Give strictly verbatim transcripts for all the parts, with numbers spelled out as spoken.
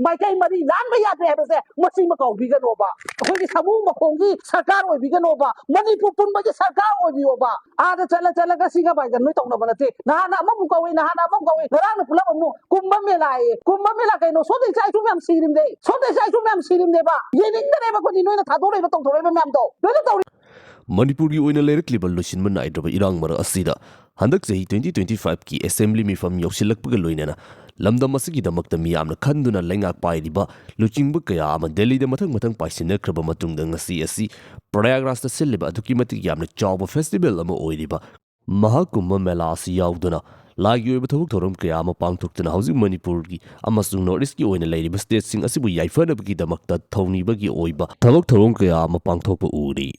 ꯃꯥꯏꯀꯩ ꯃꯔꯤ ꯂꯥꯟꯕ ꯌꯥꯗꯦ ꯍꯥꯏꯕꯁꯦ ꯃꯁꯤꯃ ꯀꯥꯎꯕꯤꯒꯅꯣꯕ꯫ ꯑꯩꯈꯣꯏꯒꯤ ꯁꯥꯃꯨ ꯃꯈꯣꯡꯒꯤ ꯁꯔꯀꯥꯔ ꯑꯣꯏꯕꯤꯒꯅꯣꯕ, ꯃꯅꯤꯄꯨꯔ ꯄꯨꯝꯕꯒꯤ ꯁꯔꯀꯥꯔ ꯑꯣꯏꯕꯤꯌꯣꯕ꯫ ꯑꯥꯗ ꯆꯠꯂ ꯆꯠꯂꯒ ꯁꯤꯒ ꯕꯥꯏꯒ ꯅꯣꯏ ꯇꯧꯅꯕ ꯅꯠꯇꯦ꯫ ꯅꯍꯥꯟꯅ ꯑꯃꯃꯨꯛ ꯀꯧꯏ, ꯅꯍꯥꯟꯅ ꯑꯃꯃꯨꯛ ꯀꯧꯏ, ꯉꯔꯥꯡꯅ ꯄꯨꯂꯞ ꯑꯃꯨꯛ ꯀꯨꯝꯕ ꯃꯦꯂꯥꯌꯦ꯫ ꯀꯨꯝꯕ ꯃꯦꯂꯥ ꯀꯩꯅꯣ? ꯁꯣꯝꯗ ꯏꯆꯥ ꯏꯁꯨ ꯃꯌꯥꯝ ꯁꯤꯔꯤꯝꯅꯦ, ꯁꯣꯝꯗ ꯏꯆꯥ ꯏꯁꯨ ꯃꯌꯥꯝ ꯁꯤꯔꯤꯝꯅꯦꯕ꯫ ꯌꯦꯡꯅꯤꯡꯗꯔꯦꯕ ꯑꯩꯈꯣꯏꯗꯤ ꯅꯣꯏꯅ ꯊꯥꯗꯣꯔꯛꯏꯕ ꯇꯧꯊꯣꯔꯛꯏꯕ ꯃꯌꯥꯝꯗꯣ ꯂꯣꯏꯅ ꯇꯧꯔꯤ꯫ ꯃꯅꯤꯄꯨꯔꯒꯤ ꯑꯣꯏꯅ ꯂꯩꯔꯛꯂꯤꯕ ꯂꯣꯏꯁꯤꯟꯕ ꯅꯥꯏꯗ꯭ꯔꯕ ꯏꯔꯥꯡ ꯃꯔꯛ ꯑꯁꯤꯗ ꯍꯟꯗꯛ ꯆꯍꯤ twenty twenty-five ꯀꯤ assembly ꯃꯤꯐꯝ ꯌꯧꯁꯤꯜꯂꯛꯄꯒ ꯂꯣꯏꯅꯅ ꯂꯝꯗꯝ ꯑꯁꯤꯒꯤꯗꯃꯛꯇ ꯃꯤꯌꯥꯝꯅ ꯈꯟꯗꯨꯅ ꯂꯩꯉꯥꯛ ꯄꯥꯏꯔꯤꯕ ꯂꯨꯆꯤꯡꯕ ꯀꯌꯥ ꯑꯃ ꯗꯦꯜꯂꯤꯗ ꯃꯊꯪ ꯃꯊꯪ ꯄꯥꯏꯁꯤꯟꯅꯈ꯭ꯔꯕ ꯃꯇꯨꯡꯗ ꯉꯁꯤ ꯑꯁꯤ ꯄ꯭ꯔꯌꯥꯒ꯭ꯔꯥꯖꯇ ꯁꯤꯜꯂꯤꯕ ꯑꯗꯨꯛꯀꯤ ꯃꯇꯤꯛ ꯌꯥꯝꯅ ꯆꯥꯎꯕ festival ꯑꯃ ꯑꯣꯏꯔꯤꯕ ꯃꯍꯥꯀꯨꯝꯚ ꯃꯦꯂꯥ ꯑꯁꯤ ꯌꯥꯎꯗꯨꯅ ꯂꯥꯏꯒꯤ ꯑꯣꯏꯕ ꯊꯕꯛ ꯊꯧꯔꯝ ꯀꯌꯥ ꯑꯃ ꯄꯥꯡꯊꯣꯛꯇꯨꯅ ꯍꯧꯖꯤꯛ ꯃꯅꯤꯄꯨꯔꯒꯤ ꯑꯃꯁꯨꯡ North East ꯀꯤ ꯑꯣꯏꯅ ꯂꯩꯔꯤꯕ state ꯁꯤꯡ ꯑꯁꯤꯕꯨ ꯌꯥꯏꯐꯅꯕꯒꯤꯗꯃꯛꯇ ꯊꯧꯅꯤꯕꯒꯤ ꯑꯣꯏꯕ ꯊꯕꯛ ꯊꯧꯔꯝ ꯀꯌꯥ ꯑꯃ ꯄꯥꯡꯊꯣꯛꯄ ꯎꯔꯤ꯫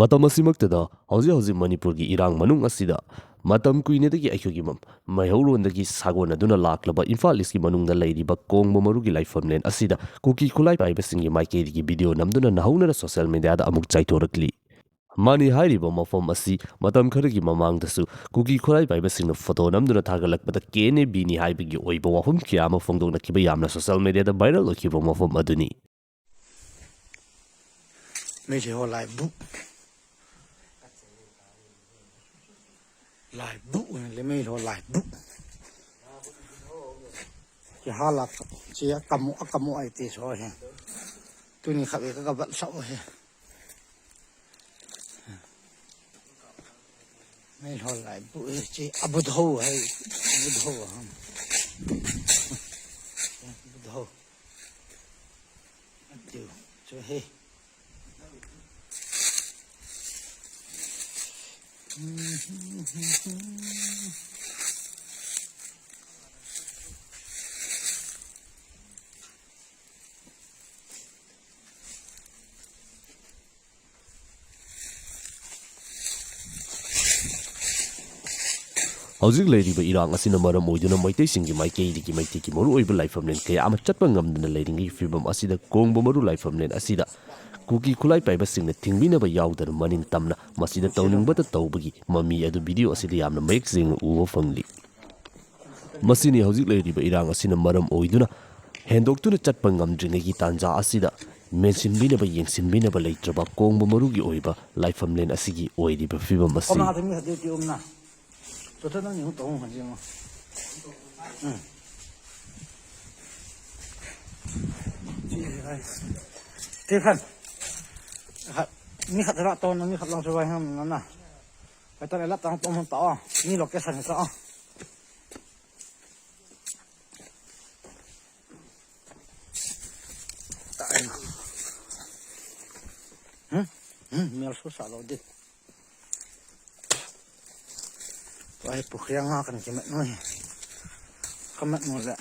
ꯃꯇꯝ ꯑꯁꯤꯃꯛꯇꯗ ꯍꯧꯖꯤꯛ ꯍꯧꯖꯤꯛ ꯃꯅꯤꯄꯨꯔꯒꯤ ꯏꯔꯥꯡ ꯃꯅꯨꯡ ꯑꯁꯤꯗ ꯃꯇꯝ ꯀꯨꯏꯅꯗꯒꯤ ꯑꯩꯈꯣꯏꯒꯤ ꯃ-, ꯃꯩꯍꯧꯔꯣꯟꯗꯒꯤ ꯁꯥꯒꯣꯟꯅꯗꯨꯅ ꯂꯥꯛꯂꯕ ꯏꯝꯐꯥꯜ East ꯀꯤ ꯃꯅꯨꯡꯗ ꯂꯩꯔꯤꯕ ꯀꯣꯡꯕ ꯃꯔꯨꯒꯤ ꯂꯥꯏꯐꯝꯂꯦꯟ ꯑꯁꯤꯗ ꯀꯨꯀꯤ ꯈꯨꯠꯂꯥꯏ ꯄꯥꯏꯕꯁꯤꯡꯒꯤ ꯃꯥꯏꯀꯩꯗꯒꯤ video ꯅꯝꯗꯨꯅ ꯅꯧꯍꯧꯅꯅ social media ꯗ ꯑꯃꯨꯛ ꯆꯥꯏꯊꯣꯔꯛꯂꯤ꯫ ꯃꯥꯅꯤ ꯍꯥꯏꯔꯤꯕ ꯃꯐꯝ ꯑꯁꯤ ꯃꯇꯝ ꯈꯔꯒꯤ ꯃꯃꯥꯡꯗꯁꯨ ꯀꯨꯀꯤ ꯈꯨꯠꯂꯥꯏ ꯄꯥꯏꯕꯁꯤꯡꯅ photo ꯅꯝꯗꯨꯅ ꯊꯥꯒꯠꯂꯛꯄꯗ K N A B ꯅꯤ ꯍꯥꯏꯕꯒꯤ ꯑꯣꯏꯕ ꯋꯥꯐꯝ ꯀꯌꯥ ꯑꯃ ꯐꯣꯡꯗꯣꯛꯅꯈꯤꯕ ꯌꯥꯝꯅ social media ꯗ viral ꯑꯣꯏꯈꯤꯕ ꯃꯐꯝ ꯑꯗꯨꯅꯤ꯫ ꯃꯩꯁꯦ ꯍꯣ ꯂꯥꯏꯕꯨꯛ꯫ ꯂꯥꯏꯕꯨꯛ ꯑꯣꯏꯅ ꯂꯩꯃꯩ ꯍꯣ ꯂꯥꯏꯕꯨꯛ꯫ ꯀꯤ ꯍꯥꯂꯥꯛ ꯆꯦ ꯑꯀꯃꯨ ꯑꯀꯃꯨ ꯑꯥꯏ ꯇꯦ ꯁꯣ ꯍꯦ꯫ ꯇꯨꯅꯤ ꯈꯕꯦ ꯀ ꯀꯕꯠ ꯁꯛꯑꯣ ꯍꯦ꯫ ꯃꯩ ꯍꯣ ꯂꯥꯏꯕꯨꯛ ꯍꯦ ꯆꯦ ꯑꯕꯨꯙꯧ ꯍꯥꯏ꯫ ꯑꯕꯨꯙꯧ ꯍꯝ꯫ ꯑꯕꯨꯙꯧ꯫ ꯑꯗꯨ ꯆꯣ ꯍꯦ꯫ ꯍꯧꯖꯤꯛ ꯂꯩꯔꯤꯕ ꯏꯔꯥꯡ ꯑꯁꯤꯅ ꯃꯔꯝ ꯑꯣꯏꯗꯨꯅ ꯃꯩꯇꯩꯁꯤꯡꯒꯤ ꯃꯥꯏꯀꯩꯗꯒꯤ ꯃꯩꯇꯩꯒꯤ ꯃꯔꯨꯑꯣꯏꯕ ꯂꯥꯏꯐꯝꯂꯦꯟ ꯀꯌꯥ ꯑꯃ ꯆꯠꯄ ꯉꯝꯗꯅ ꯂꯩꯔꯤꯉꯩꯒꯤ ꯐꯤꯕꯝ ꯑꯁꯤꯗ ꯀꯣꯡꯕ ꯃꯔꯨ ꯂꯥꯏꯐꯝꯂꯦꯟ ꯑꯁꯤꯗ ꯀꯨꯀꯤ ꯈꯨꯠꯂꯥꯏ ꯄꯥꯏꯕꯁꯤꯡꯅ ꯊꯤꯡꯕꯤꯅꯕ ꯌꯥꯎꯗꯅ ꯃꯅꯤꯡ ꯇꯝꯅ ꯃꯁꯤꯗ ꯇꯧꯅꯤꯡꯕꯇ ꯇꯧꯕꯒꯤ ꯃꯃꯤ ꯑꯗꯨ ꯚꯤꯗꯤꯑꯣ ꯑꯁꯤꯗ ꯌꯥꯝꯅ ꯃꯌꯦꯛ ꯁꯦꯡꯅ ꯎꯕ ꯐꯪꯂꯤ꯫ ꯃꯁꯤꯅꯤ ꯍꯧꯖꯤꯛ ꯂꯩꯔꯤꯕ ꯏꯔꯥꯡ ꯑꯁꯤꯅ ꯃꯔꯝ ꯑꯣꯏꯗꯨꯅ ꯍꯦꯟꯗꯣꯛꯇꯨꯅ ꯆꯠꯄ ꯉꯝꯗ꯭ꯔꯤꯉꯩꯒꯤ ꯇꯥꯟꯖꯥ ꯑꯁꯤꯗ ꯃꯦꯟꯁꯤꯟꯕꯤꯅꯕ, ꯌꯦꯡꯁꯤꯟꯕꯤꯅꯕ ꯂꯩꯇ꯭ꯔꯕ ꯀꯣꯡꯕ ꯃꯔꯨꯒꯤ ꯑꯣꯏꯕ ꯂꯥꯏꯐꯝꯂꯦꯟ ꯑꯁꯤꯒꯤ ꯑꯣꯏꯔꯤꯕ ꯐꯤꯕꯝ ꯑꯁꯤ꯫ ꯎꯝ꯫ ꯁꯤ ꯈꯟ꯫ ꯈ-, ꯃꯤ ꯈꯛꯇ ꯂꯥꯛꯇꯧ ꯅꯪ ꯃꯤ ꯈꯛ ꯂꯥꯛꯁꯨ ꯋꯥꯏ ꯍꯪꯉꯝꯅꯤꯅ꯫ ꯍꯣꯏ, ꯇꯔꯦꯠ ꯂꯥꯛ ꯇꯥꯡ ꯇꯣꯡ ꯇꯥꯛꯑꯣ꯫ ꯃꯤ ꯂꯣꯀꯦꯁꯟ ꯇꯥꯛꯑꯣ꯫ ꯇꯥꯛꯑꯦ꯫ ꯍꯝ? ꯍꯝ? ꯃꯦꯜꯁꯨ ꯁꯥꯠꯂꯧꯗꯦ꯫ ꯇꯣ ꯑꯩ ꯄꯨꯈ꯭ꯔꯤ ꯉꯥ ꯀꯟ ꯀꯤꯃꯠ ꯅꯣꯏ꯫ ꯀꯃꯠ ꯅꯣꯏꯂꯦ꯫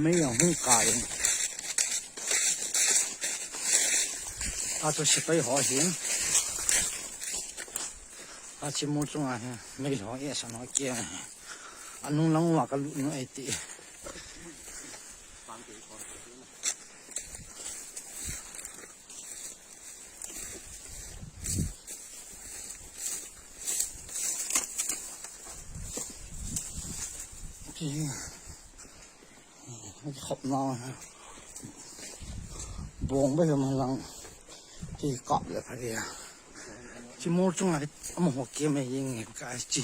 ꯃꯩ ꯌꯥꯝ ꯍꯨꯝ ꯀꯥꯏ꯫ ꯑꯥ ꯇꯣ ꯁꯤꯄꯩ ꯍꯣ ꯍꯤꯡ꯫ ꯑꯥ ꯆꯤꯃꯨ ꯆꯨꯡ ꯑꯥ ꯍꯦ꯫ ꯃꯩ ꯍꯣ ꯑꯦ ꯁꯟ ꯍꯣ ꯀꯦ꯫ ꯑꯅꯨꯡ ꯂꯪ ꯋꯥ ꯀ ꯂꯨ ꯅꯣ ꯑꯩ ꯇꯤ꯫ ꯁꯤ ꯈꯞꯅ ꯕꯣꯡꯕ ꯌꯥꯝ ꯂꯪ ꯁꯤ ꯀꯥꯞꯂꯦ ꯐꯔꯦ꯫ ꯁꯤ ꯃꯣꯔ ꯆꯨꯉꯥꯏ ꯑꯃ ꯍꯣꯛꯀꯦ ꯑꯃ ꯌꯦꯡꯉꯦ ꯀꯥꯏ ꯆꯤ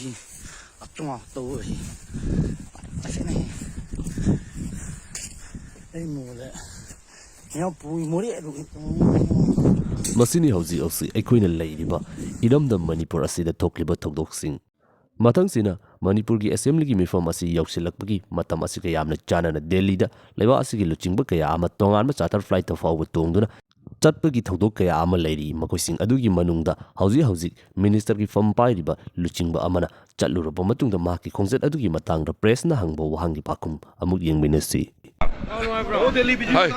ꯑꯆꯨꯉꯥ ꯇꯧ ꯑꯩ ꯑꯁꯤꯅ ꯑꯩ ꯃꯣꯂꯦ꯫ ꯃꯁꯤꯅꯤ ꯍꯧꯖꯤꯛ ꯍꯧꯖꯤꯛ ꯑꯩꯈꯣꯏꯅ ꯂꯩꯔꯤꯕ ꯏꯔꯝꯗꯝ ꯃꯅꯤꯄꯨꯔ ꯑꯁꯤꯗ ꯊꯣꯛꯂꯤꯕ ꯊꯧꯗꯣꯛꯁꯤꯡ꯫ ꯃꯊꯪꯁꯤꯅ ꯃꯅꯤꯄꯨꯔꯒꯤ ꯑꯦꯁꯦꯝꯕ꯭ꯂꯤꯒꯤ ꯃꯤꯐꯝ ꯑꯁꯤ ꯌꯧꯁꯤꯜꯂꯛꯄꯒꯤ ꯃꯇꯝ ꯑꯁꯤꯒ ꯌꯥꯝꯅ ꯆꯥꯟꯅꯅ ꯗꯦꯜꯂꯤꯗ ꯂꯩꯕꯥꯛ ꯑꯁꯤꯒꯤ ꯂꯨꯆꯤꯡꯕ ꯀꯌꯥ ꯑꯃ ꯇꯣꯉꯥꯟꯕ ꯆꯥꯔꯇꯔ ꯐ꯭ꯂꯥꯏꯠꯇ ꯐꯥꯎꯕ ꯇꯣꯡꯗꯨꯅ ꯆꯠꯄꯒꯤ ꯊꯧꯗꯣꯛ ꯀꯌꯥ ꯑꯃ ꯂꯩꯔꯤ꯫ ꯃꯈꯣꯏꯁꯤꯡ ꯑꯗꯨꯒꯤ ꯃꯅꯨꯡꯗ ꯍꯧꯖꯤꯛ ꯍꯧꯖꯤꯛ ꯃꯤꯅꯤꯁꯇꯔꯒꯤ ꯐꯝ ꯄꯥꯏꯔꯤꯕ ꯂꯨꯆꯤꯡꯕ ꯑꯃꯅ ꯆꯠꯂꯨꯔꯕ ꯃꯇꯨꯡꯗ ꯃꯍꯥꯛꯀꯤ ꯈꯣꯡꯆꯠ ꯑꯗꯨꯒꯤ ꯃꯇꯥꯡꯗ ꯄ꯭ꯔꯦꯁꯅ ꯍꯪꯕ ꯋꯥꯍꯪꯒꯤ ꯄꯥꯎꯈꯨꯝ ꯑꯃꯨꯛ ꯌꯦꯡꯃꯤꯟꯅꯁꯤ꯫ ꯍꯥꯏ꯫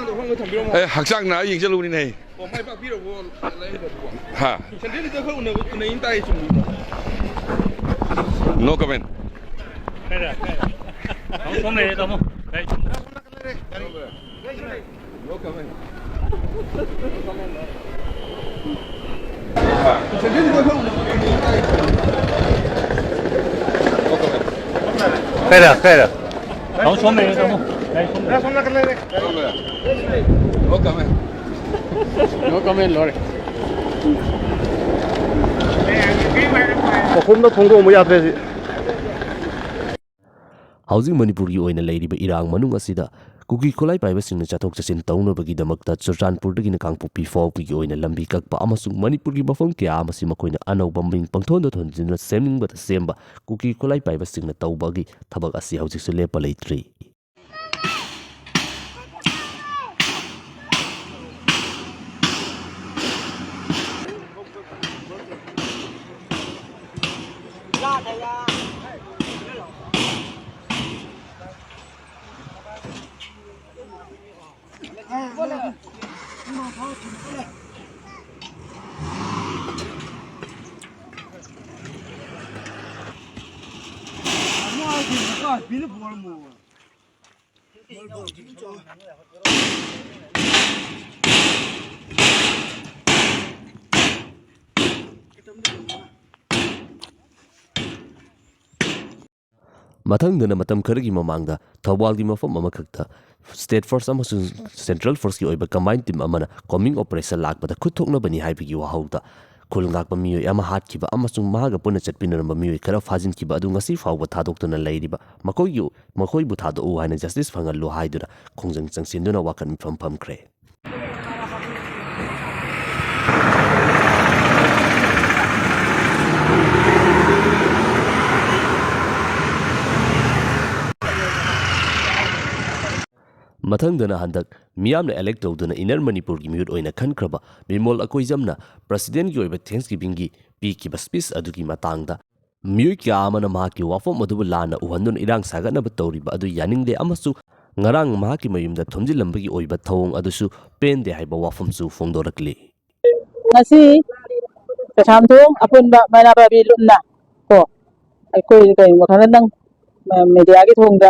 ꯑꯦ, ꯍꯛꯆꯥꯡ ꯅꯥ ꯌꯦꯡ ꯆꯠꯂꯨꯕꯅꯤꯅꯦ꯫ ꯑꯣ, ꯃꯥꯏ ꯄꯥꯛꯄꯤꯔꯕꯣ? ꯍꯥ? ꯁꯦꯟꯗ꯭ꯔꯤꯗ ꯈꯔ ꯎꯅꯕ ꯎꯅꯩꯅ ꯇꯥꯏ, ꯆꯨꯝꯕ꯭ꯔꯣ? No comment. ꯀꯥꯏꯗ? ꯀꯥꯏꯗ? ꯇꯥꯃꯣ, ꯁꯣꯝ ꯂꯩꯔꯦ, ꯇꯥꯃꯣ꯫ ꯀꯥꯏ? No comment. ꯀꯥꯏꯗ, ꯀꯥꯏꯗ? ꯇꯥꯃꯣ, ꯁꯣꯝ ꯂꯩꯔꯦ, ꯇꯥꯃꯣ꯫ ꯂꯩ, ꯁꯣꯝ ꯂꯩꯔꯦ꯫ No comment, ꯂꯣꯏꯔꯦ꯫ ꯃꯈꯣꯡꯗ ꯊꯣꯡꯗꯣꯛꯑꯝꯕ ꯌꯥꯗ꯭ꯔꯦ ꯁꯤ꯫ ꯍꯧꯖꯤꯛ ꯃꯅꯤꯄꯨꯔꯒꯤ ꯑꯣꯏꯅ ꯂꯩꯔꯤꯕ ꯏꯔꯥꯡ ꯃꯅꯨꯡ ꯑꯁꯤꯗ ꯀꯨꯀꯤ ꯈꯨꯠꯂꯥꯏ ꯄꯥꯏꯕꯁꯤꯡꯅ ꯆꯠꯊꯣꯛ ꯆꯠꯁꯤꯟ ꯇꯧꯅꯕꯒꯤꯗꯃꯛꯇ ꯆꯨꯔꯆꯥꯟꯄꯨꯔꯗꯒꯤꯅ ꯀꯥꯡꯄꯣꯛꯄꯤ ꯐꯥꯎꯕꯒꯤ ꯑꯣꯏꯅ ꯂꯝꯕꯤ ꯀꯛꯄ ꯑꯃꯁꯨꯡ ꯃꯅꯤꯄꯨꯔꯒꯤ ꯃꯐꯝ ꯀꯌꯥ ꯑꯃꯁꯤ ꯃꯈꯣꯏꯅ ꯑꯅꯧꯕ ꯃꯤꯡ ꯄꯪꯊꯣꯟꯗ ꯊꯣꯟꯖꯤꯟꯗꯨꯅ ꯁꯦꯝꯅꯤꯡꯕꯗ ꯁꯦꯝꯕ ꯀꯨꯀꯤ ꯈꯨꯠꯂꯥꯏ ꯄꯥꯏꯕꯁꯤꯡꯅ ꯇꯧꯕꯒꯤ ꯊꯕꯛ ꯑꯁꯤ ꯍꯧꯖꯤꯛꯁꯨ ꯂꯦꯞꯄ ꯂꯩꯇ꯭ꯔꯤ꯫ ꯃꯊꯪꯗꯅ ꯃꯇꯝ ꯈꯔꯒꯤ ꯃꯃꯥꯡꯗ ꯊꯧꯕꯥꯜꯒꯤ ꯃꯐꯝ ꯑꯃꯈꯛꯇ ꯁ꯭ꯇꯦꯠ ꯐꯣꯔꯁ ꯑꯃꯁꯨꯡ ꯁꯦꯟꯇ꯭ꯔꯦꯜ ꯐꯣꯔꯁꯀꯤ ꯑꯣꯏꯕ ꯀꯝꯕꯥꯏꯟ ꯇꯤꯝ ꯑꯃꯅ ꯀꯣꯝꯕꯤꯡ ꯑꯣꯄꯔꯦꯁꯟ ꯂꯥꯛꯄꯗ ꯈꯨꯠ ꯊꯣꯛꯅꯕꯅꯤ ꯍꯥꯏꯕꯒꯤ ꯋꯥꯍꯧꯗ ꯈꯨꯜ ꯉꯥꯛꯄ ꯃꯤꯑꯣꯏ ꯑꯃ ꯍꯥꯠꯈꯤꯕ ꯑꯃꯁꯨꯡ ꯃꯍꯥꯛꯀ ꯄꯨꯟꯅ ꯆꯠꯃꯤꯟꯅꯔꯝꯕ ꯃꯤꯑꯣꯏ ꯈꯔ ꯐꯥꯖꯤꯟꯈꯤꯕ ꯑꯗꯨ ꯉꯁꯤ ꯐꯥꯎꯕ ꯊꯥꯗꯣꯛꯇꯅ ꯂꯩꯔꯤꯕ ꯃꯈꯣꯏꯒꯤ, ꯃꯈꯣꯏꯕꯨ ꯊꯥꯗꯣꯛꯎ ꯍꯥꯏꯅ ꯖꯁꯇꯤꯁ ꯐꯪꯍꯜꯂꯨ ꯍꯥꯏꯗꯨꯅ ꯈꯣꯡꯖꯪ ꯆꯪꯁꯤꯟꯗꯨꯅ ꯋꯥꯀꯠ ꯃꯤꯐꯝ ꯐꯝꯈ꯭ꯔꯦ꯫ ꯃꯊꯪꯗꯅ ꯍꯟꯗꯛ ꯃꯤꯌꯥꯝꯅ ꯑꯦꯂꯦꯛ ꯇꯧꯗꯨꯅ ꯏꯟꯅꯔ ꯃꯅꯤꯄꯨꯔꯒꯤ ꯃꯤꯍꯨꯠ ꯑꯣꯏꯅ ꯈꯟꯈ꯭ꯔꯕ ꯕꯤꯃꯣꯜ ꯑꯀꯣꯏꯖꯝꯅ ꯄ꯭ꯔꯁꯤꯗꯦꯟꯒꯤ ꯑꯣꯏꯕ ꯊꯦꯡꯁꯒꯤꯚꯤꯡꯒꯤ ꯄꯤꯈꯤꯕ ꯁ꯭ꯄꯤꯆ ꯑꯗꯨꯒꯤ ꯃꯇꯥꯡꯗ ꯃꯤꯑꯣꯏ ꯀꯌꯥ ꯑꯃꯅ ꯃꯍꯥꯛꯀꯤ ꯋꯥꯐꯝ ꯑꯗꯨꯕꯨ ꯂꯥꯟꯅ ꯎꯍꯟꯗꯨꯅ ꯏꯔꯥꯡ ꯁꯥꯒꯠꯅꯕ ꯇꯧꯔꯤꯕ ꯑꯗꯨ ꯌꯥꯅꯤꯡꯗꯦ ꯑꯃꯁꯨꯡ ꯉꯔꯥꯡ ꯃꯍꯥꯛꯀꯤ ꯃꯌꯨꯝꯗ ꯊꯣꯝꯖꯤꯜꯂꯝꯕꯒꯤ ꯑꯣꯏꯕ ꯊꯧꯑꯣꯡ ꯑꯗꯨꯁꯨ ꯄꯦꯟꯗꯦ ꯍꯥꯏꯕ ꯋꯥꯐꯝꯁꯨ ꯐꯣꯡꯗꯣꯔꯛꯂꯤ꯫ ꯉꯁꯤ ꯀꯩꯁꯥꯝꯊꯣꯡ ꯑꯄꯨꯟꯕ ꯃꯩꯔꯥ ꯄꯥꯏꯕꯤ ꯂꯨꯞꯅ ꯀꯣ, ꯑꯩꯈꯣꯏ ꯀꯔꯤꯒꯨꯝꯕ ꯈꯔꯗꯪ ꯃꯦꯗꯤꯌꯥꯒꯤ ꯊꯣꯡꯗ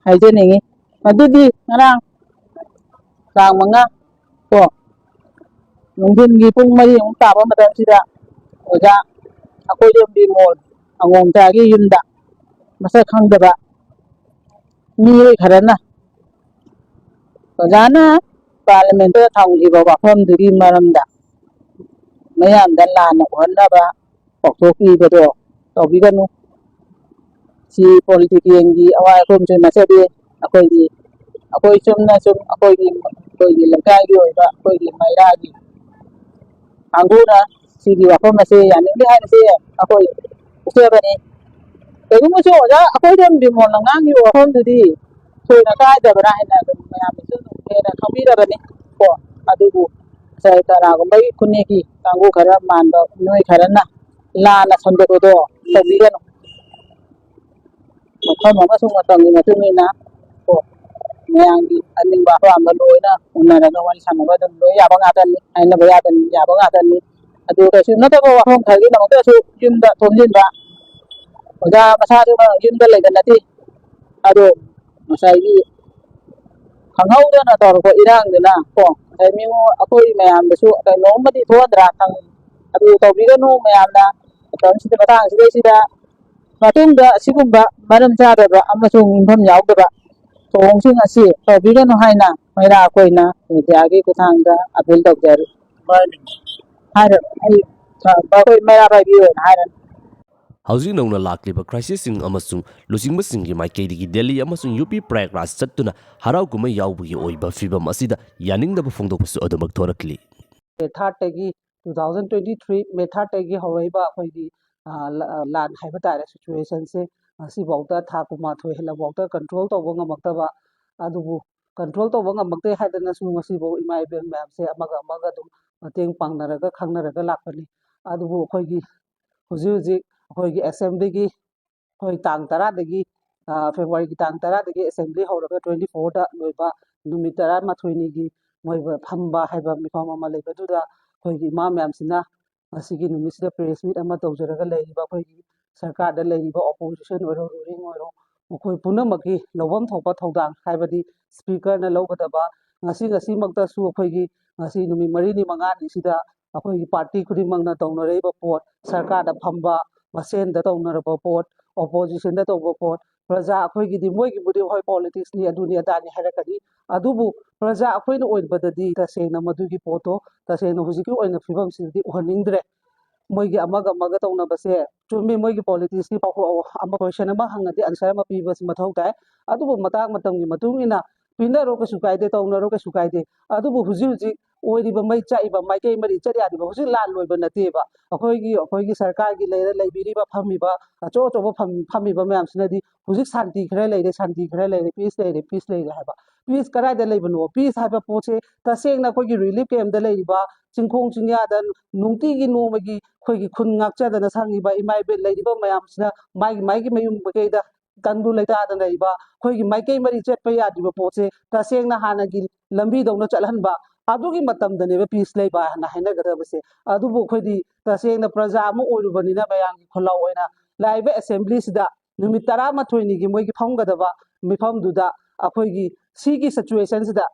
ꯍꯥꯏꯖꯅꯤꯡꯉꯤ꯫ ꯃꯗꯨꯗꯤ ꯉꯔꯥꯡ ꯇꯥꯡ ꯃꯉꯥ ꯀꯣ, ꯅꯨꯡꯊꯤꯟꯒꯤ ꯄꯨꯡ ꯃꯔꯤꯃꯨꯛ ꯇꯥꯕ ꯃꯇꯝꯁꯤꯗ ꯑꯣꯖꯥ ꯑꯩꯈꯣꯏ ꯌꯨꯝꯒꯤ ꯃꯣꯜ ꯑꯉꯣꯝꯆꯥꯒꯤ ꯌꯨꯝꯗ ꯃꯁꯛ ꯈꯪꯗꯕ ꯃꯤꯑꯣꯏ ꯈꯔꯅ ꯑꯣꯖꯥꯅ ꯄꯥꯔꯂꯤꯌꯥꯃꯦꯟꯠꯇ ꯊꯝꯈꯤꯕ ꯋꯥꯐꯝꯗꯨꯒꯤ ꯃꯔꯝꯗ ꯃꯌꯥꯝꯗ ꯂꯥꯟꯅ ꯎꯍꯟꯅꯕ ꯄꯥꯎꯊꯣꯛꯄꯤꯕꯗꯣ ꯇꯧꯕꯤꯒꯅꯨ꯫ ꯁꯤ ꯄꯣꯂꯤꯇꯤꯀꯦꯜꯒꯤ ꯑꯋꯥ ꯑꯈꯨꯝꯁꯨ ꯅꯠꯆꯗꯦ꯫ ꯑꯩꯈꯣꯏꯒꯤ, ꯑꯩꯈꯣꯏ ꯆꯨꯝꯅ ꯁꯨꯝ ꯑꯩꯈꯣꯏꯒꯤ, ꯑꯩꯈꯣꯏꯒꯤ ꯂꯩꯀꯥꯏꯒꯤ ꯑꯣꯏꯕ ꯑꯩꯈꯣꯏꯒꯤ ꯃꯩꯔꯥꯒꯤ ꯀꯥꯡꯕꯨꯅ ꯁꯤꯒꯤ ꯋꯥꯐꯝ ꯑꯁꯦ ꯌꯥꯅꯤꯡꯗꯦ ꯍꯥꯏꯕꯁꯦ ꯑꯩꯈꯣꯏ ꯎꯠꯆꯕꯅꯤ꯫ ꯀꯩꯒꯨꯝꯕꯁꯨ ꯑꯣꯖꯥ ꯑꯩꯈꯣꯏꯗ ꯕꯤꯃꯣꯜꯅ ꯉꯥꯡꯉꯤꯕ ꯋꯥꯐꯝꯗꯨꯗꯤ ꯊꯣꯏꯅ ꯀꯥꯏꯗꯕ꯭ꯔꯥ ꯍꯥꯏꯅ ꯑꯗꯨꯝ ꯃꯌꯥꯝꯅꯁꯨ ꯑꯗꯨꯝ ꯍꯦꯟꯅ ꯈꯪꯕꯤꯔꯕꯅꯤ ꯀꯣ꯫ ꯑꯗꯨꯕꯨ ꯉꯁꯥꯏ ꯀꯅꯥꯒꯨꯝꯕꯒꯤ ꯈꯨꯟꯅꯦꯛꯀꯤ ꯀꯥꯡꯕꯨ ꯈꯔ ꯃꯥꯟꯕ ꯃꯤꯑꯣꯏ ꯈꯔꯅ ꯂꯥꯟꯅ ꯁꯟꯗꯣꯛꯄꯗꯣ ꯇꯧꯕꯤꯒꯅꯨ꯫ ꯃꯐꯝ ꯑꯃꯁꯨꯡ ꯃꯇꯝꯒꯤ ꯃꯇꯨꯡ ꯏꯟꯅ ꯀꯣ, ꯃꯌꯥꯝꯒꯤ ꯑꯅꯤꯡꯕ ꯑꯄꯥꯝꯕ ꯂꯣꯏꯅ ꯎꯅꯔꯒ ꯋꯥꯔꯤ ꯁꯥꯟꯅꯕ ꯑꯗꯨꯝ ꯂꯣꯏ ꯌꯥꯕ ꯉꯥꯛꯇꯅꯤ, ꯍꯥꯏꯅꯕ ꯌꯥꯗꯅꯤ, ꯌꯥꯕ ꯉꯥꯛꯇꯅꯤ꯫ ꯑꯗꯨ ꯀꯩꯁꯨ ꯅꯠꯇꯕ ꯋꯥꯐꯝ ꯈꯔꯒꯤꯗꯃꯛꯇꯁꯨ ꯌꯨꯝꯗ ꯊꯣꯝꯖꯤꯟꯕ, ꯑꯣꯖꯥ ꯃꯁꯥꯗꯨꯅ ꯌꯨꯝꯗ ꯂꯩꯕ ꯅꯠꯇꯦ꯫ ꯑꯗꯣ ꯉꯁꯥꯏꯒꯤ ꯈꯪꯍꯧꯗꯅ ꯇꯧꯔꯛꯄ ꯏꯔꯥꯡꯗꯨꯅ ꯀꯣ, ꯉꯁꯥꯏ ꯃꯤꯉꯣ-, ꯑꯩꯈꯣꯏ ꯃꯌꯥꯝꯗꯁꯨ ꯀꯩꯅꯣꯝꯃꯗꯤ ꯊꯣꯛꯍꯟꯗ꯭ꯔꯥ ꯈꯪꯉꯤ꯫ ꯑꯗꯨ ꯇꯧꯕꯤꯒꯅꯨ ꯃꯌꯥꯝꯅ꯫ ꯃꯇꯝꯁꯤꯗ, ꯃꯇꯥꯡꯁꯤꯗꯩꯁꯤꯗ ꯃꯇꯨꯡꯗ ꯑꯁꯤꯒꯨꯝꯕ ꯃꯔꯝ ꯆꯥꯗꯕ ꯑꯃꯁꯨꯡ ꯌꯨꯝꯐꯝ ꯌꯥꯎꯗꯕ ꯊꯧꯑꯣꯡꯁꯤꯡ ꯑꯁꯤ ꯇꯧꯕꯤꯒꯅꯨ ꯍꯥꯏꯅ ꯃꯩꯔꯥ ꯑꯩꯈꯣꯏꯅ ꯃꯦꯗꯤꯌꯥꯒꯤ ꯈꯨꯠꯊꯥꯡꯗ ꯑꯄꯤꯜ ꯇꯧꯖꯔꯤ꯫ ꯍꯥꯏꯔ-, ꯑꯩ, ꯑꯩꯈꯣꯏ ꯃꯩꯔꯥ ꯄꯥꯏꯕꯤ ꯑꯣꯏꯅ ꯍꯥꯏꯔꯅꯤ꯫ ꯍꯧꯖꯤꯛ ꯅꯧꯅ ꯂꯥꯛꯂꯤꯕ ꯀ꯭ꯔꯥꯏꯁꯤꯁꯁꯤꯡ ꯑꯃꯁꯨꯡ ꯂꯨꯆꯤꯡꯕꯁꯤꯡꯒꯤ ꯃꯥꯏꯀꯩꯗꯒꯤ ꯗꯦꯜꯂꯤ ꯑꯃꯁꯨꯡ ꯌꯨ ꯄꯤ ꯄ꯭ꯔꯌꯥꯒꯔꯥꯖ ꯆꯠꯇꯨꯅ ꯍꯔꯥꯎ ꯀꯨꯝꯍꯩ ꯌꯥꯎꯕꯒꯤ ꯑꯣꯏꯕ ꯐꯤꯚꯝ ꯑꯁꯤꯗ ꯌꯥꯅꯤꯡꯗꯕ ꯐꯣꯡꯗꯣꯛꯄꯁꯨ ꯑꯗꯨꯃꯛ ꯊꯣꯔꯛꯂꯤ꯫ ꯃꯦ ꯊꯥꯔꯠꯇꯒꯤ, two thousand twenty three ꯃꯦ ꯊꯥꯔꯠꯇꯒꯤ ꯍꯧꯔꯛꯏꯕ ꯑꯩꯈꯣꯏꯒꯤ, ꯑ, ꯂ-, ꯑ, ꯂꯥꯟ ꯍꯥꯏꯕ ꯇꯥꯔꯦ, ꯁꯤꯆꯨꯋꯦꯁꯟꯁꯦ ꯉꯁꯤꯐꯥꯎꯗ ꯊꯥ ꯀꯨꯟꯃꯥꯊꯣꯏ ꯍꯦꯜꯂꯐꯥꯎꯗ ꯀꯟꯇ꯭ꯔꯣꯜ ꯇꯧꯕ ꯉꯝꯃꯛꯇꯕ꯫ ꯑꯗꯨꯕꯨ ꯀꯟꯇ꯭ꯔꯣꯜ ꯇꯧꯕ ꯉꯝꯃꯛꯇꯦ ꯍꯥꯏꯗꯅꯁꯨ ꯉꯁꯤꯐꯥꯎ ꯏꯃꯥ ꯏꯕꯦꯟ ꯃꯌꯥꯝꯁꯦ ꯑꯃꯒ ꯑꯃꯒ ꯑꯗꯨꯝ ꯃꯇꯦꯡ ꯄꯥꯡꯅꯔꯒ ꯈꯪꯅꯔꯒ ꯂꯥꯛꯄꯅꯤ꯫ ꯑꯗꯨꯕꯨ ꯑꯩꯈꯣꯏꯒꯤ ꯍꯧꯖꯤꯛ ꯍꯧꯖꯤꯛ ꯑꯩꯈꯣꯏꯒꯤ ꯑꯦꯁꯦꯝꯕ꯭ꯂꯤꯒꯤ, ꯑꯩꯈꯣꯏ ꯇꯥꯡ ꯇꯔꯥꯗꯒꯤ, ꯑ, ꯐꯦꯕ꯭ꯔꯨꯋꯥꯔꯤꯒꯤ ꯇꯥꯡ ꯇꯔꯥꯗꯒꯤ ꯑꯦꯁꯦꯝꯕ꯭ꯂꯤ ꯍꯧꯔꯒ twenty fourꯗ ꯂꯣꯏꯕ ꯅꯨꯃꯤꯠ ꯇꯔꯥꯃꯥꯊꯣꯏꯅꯤꯒꯤ ꯃꯣꯏ ꯐꯝꯕ ꯍꯥꯏꯕ ꯃꯤꯐꯝ ꯑꯃ ꯂꯩꯕꯗꯨꯗ ꯑꯩꯈꯣꯏꯒꯤ ꯏꯃꯥ ꯃꯌꯥꯝꯁꯤꯅ ꯉꯁꯤꯒꯤ ꯅꯨꯃꯤꯠꯁꯤꯗ ꯄ꯭ꯔꯦꯁ ꯃꯤꯠ ꯑꯃ ꯇꯧꯖꯔꯒ ꯂꯩꯔꯤꯕ ꯑꯩꯈꯣꯏꯒꯤ ꯁꯔꯀꯥꯔꯗ ꯂꯩꯔꯤꯕ ꯑꯣꯄꯣꯖꯤꯁꯟ ꯑꯣꯏꯔꯣ, ꯔꯨꯂꯤꯡ ꯑꯣꯏꯔꯣ, ꯃꯈꯣꯏ ꯄꯨꯝꯅꯃꯛꯀꯤ ꯂꯧꯐꯝ ꯊꯣꯛꯄ ꯊꯧꯗꯥꯡ, ꯍꯥꯏꯕꯗꯤ ꯁ꯭ꯄꯤꯀꯔꯅ ꯂꯧꯒꯗꯕ ꯉꯁꯤ ꯉꯁꯤꯃꯛꯇꯁꯨ ꯑꯩꯈꯣꯏꯒꯤ ꯉꯁꯤ ꯅꯨꯃꯤꯠ ꯃꯔꯤꯅꯤ ꯃꯉꯥꯅꯤꯁꯤꯗ ꯑꯩꯈꯣꯏꯒꯤ ꯄꯥꯔꯇꯤ ꯈꯨꯗꯤꯡꯃꯛꯅ ꯇꯧꯅꯔꯛꯏꯕ ꯄꯣꯠ, ꯁꯔꯀꯥꯔꯗ ꯐꯝꯕ ꯃꯁꯦꯟꯗ ꯇꯧꯅꯔꯕ ꯄꯣꯠ, ꯑꯣꯄꯣꯖꯤꯁꯟꯗ ꯇꯧꯕ ꯄꯣꯠ, ꯄ꯭ꯔꯖꯥ ꯑꯩꯈꯣꯏꯒꯤꯗꯤ ꯃꯣꯏꯒꯤꯕꯨꯗꯤ ꯍꯣꯏ ꯄꯣꯂꯤꯇꯤꯛꯁꯅꯤ ꯑꯗꯨꯅꯤ ꯑꯗꯥꯅꯤ ꯍꯥꯏꯔꯛꯀꯅꯤ, ꯑꯗꯨꯕꯨ ꯄ꯭ꯔꯖꯥ ꯑꯩꯈꯣꯏꯅ ꯑꯣꯏꯕꯗꯗꯤ ꯇꯁꯦꯡꯅ ꯃꯗꯨꯒꯤ ꯄꯣꯠꯇꯣ ꯇꯁꯦꯡꯅ ꯍꯧꯖꯤꯛꯀꯤ ꯑꯣꯏꯅ ꯐꯤꯕꯝꯁꯤꯗꯗꯤ ꯎꯍꯟꯅꯤꯡꯗ꯭ꯔꯦ꯫ ꯃꯣꯏꯒꯤ ꯑꯃꯒ ꯑꯃꯒ ꯇꯧꯅꯕꯁꯦ ꯆꯨꯝꯃꯤ, ꯃꯣꯏꯒꯤ ꯄꯣꯂꯤꯇꯤꯛꯁꯀꯤ ꯄꯥꯎꯈꯣ-, ꯑꯃ ꯀꯣꯏꯁꯟ ꯑꯃ ꯍꯪꯉꯗꯤ ꯑꯟꯁꯔ ꯑꯃ ꯄꯤꯕꯁꯤ ꯃꯊꯧ ꯇꯥꯏ꯫ ꯑꯗꯨꯕꯨ ꯃꯇꯥꯡ ꯃꯇꯝꯒꯤ ꯃꯇꯨꯡ ꯏꯟꯅ ꯄꯤꯅꯔꯣ ꯀꯩꯁꯨ ꯀꯥꯏꯗꯦ, ꯇꯧꯅꯔꯣ ꯀꯩꯁꯨ ꯀꯥꯏꯗꯦ꯫ ꯑꯗꯨꯕꯨ ꯍꯧꯖꯤꯛ ꯍꯧꯖꯤꯛ ꯑꯣꯏꯔꯤꯕ ꯃꯩ ꯆꯥꯛꯏꯕ ꯃꯥꯏꯀꯩ ꯃꯔꯤ ꯆꯠ ꯌꯥꯗ꯭ꯔꯤꯕ ꯍꯧꯖꯤꯛ ꯂꯥꯟ ꯂꯣꯏꯕ ꯅꯠꯇꯦꯕ꯫ ꯑꯩꯈꯣꯏꯒꯤ, ꯑꯩꯈꯣꯏꯒꯤ ꯁꯔꯀꯥꯔꯒꯤ ꯂꯩꯔ ꯂꯩꯕꯤꯔꯤꯕ ꯐꯝꯃꯤꯕ ꯑꯆꯧ ꯑꯆꯧꯕ ꯐꯝ-, ꯐꯝꯃꯤꯕ ꯃꯌꯥꯝꯁꯤꯅꯗꯤ ꯍꯧꯖꯤꯛ ꯁꯥꯟꯇꯤ ꯈꯔ ꯂꯩꯔꯦ, ꯁꯥꯟꯇꯤ ꯈꯔ ꯂꯩꯔꯦ, ꯄꯤꯁ ꯂꯩꯔꯦ, ꯄꯤꯁ ꯂꯩꯔꯦ ꯍꯥꯏꯕ꯫ ꯄꯤꯁ ꯀꯗꯥꯏꯗ ꯂꯩꯕꯅꯣ? ꯄꯤꯁ ꯍꯥꯏꯕ ꯄꯣꯠꯁꯦ ꯇꯁꯦꯡꯅ ꯑꯩꯈꯣꯏꯒꯤ ꯔꯤꯂꯤꯐ ꯀꯦꯝꯗ ꯂꯩꯔꯤꯕ ꯆꯤꯡꯈꯣꯡ ꯆꯤꯡꯌꯥꯗ ꯅꯨꯡꯇꯤꯒꯤ ꯅꯣꯡꯃꯒꯤ ꯑꯩꯈꯣꯏꯒꯤ ꯈꯨꯟ ꯉꯥꯛꯆꯗꯅ ꯁꯪꯉꯤꯕ ꯏꯃꯥ ꯏꯕꯦꯜ ꯂꯩꯔꯤꯕ ꯃꯌꯥꯝꯁꯤꯅ ꯃꯥꯒꯤ ꯃꯥꯒꯤ ꯃꯌꯨꯝ ꯃꯀꯩꯗ ꯇꯟꯗꯨ ꯂꯩꯇꯥꯗꯅ ꯂꯩꯕ, ꯑꯩꯈꯣꯏꯒꯤ ꯃꯥꯏꯀꯩ ꯃꯔꯤ ꯆꯠꯄ ꯌꯥꯗ꯭ꯔꯤꯕ ꯄꯣꯠꯁꯦ ꯇꯁꯦꯡꯅ ꯍꯥꯟꯅꯒꯤ ꯂꯝꯕꯤꯗꯧꯅ ꯆꯠꯍꯟꯕ, ꯑꯗꯨꯒꯤ ꯃꯇꯝꯗꯅꯦꯕ ꯄꯤꯁ ꯂꯩꯕ ꯍꯥꯏꯅ ꯍꯥꯏꯅꯒꯗꯕꯁꯦ꯫ ꯑꯗꯨꯕꯨ ꯑꯩꯈꯣꯏꯗꯤ ꯇꯁꯦꯡꯅ ꯄ꯭ꯔꯖꯥ ꯑꯃ ꯑꯣꯏꯔꯨꯕꯅꯤꯅ ꯃꯌꯥꯝꯒꯤ ꯈꯨꯜꯂꯥꯎ ꯑꯣꯏꯅ ꯂꯥꯛꯏꯕ ꯑꯦꯁꯦꯝꯕ꯭ꯂꯤꯁꯤꯗ ꯅꯨꯃꯤꯠ ꯇꯔꯥꯃꯥꯊꯣꯏꯅꯤꯒꯤ ꯃꯣꯏꯒꯤ ꯐꯝꯒꯗꯕ ꯃꯤꯐꯝꯗꯨꯗ ꯑꯩꯈꯣꯏꯒꯤ ꯁꯤꯒꯤ ꯁꯤꯆꯨꯋꯦꯁꯟꯁꯤꯗ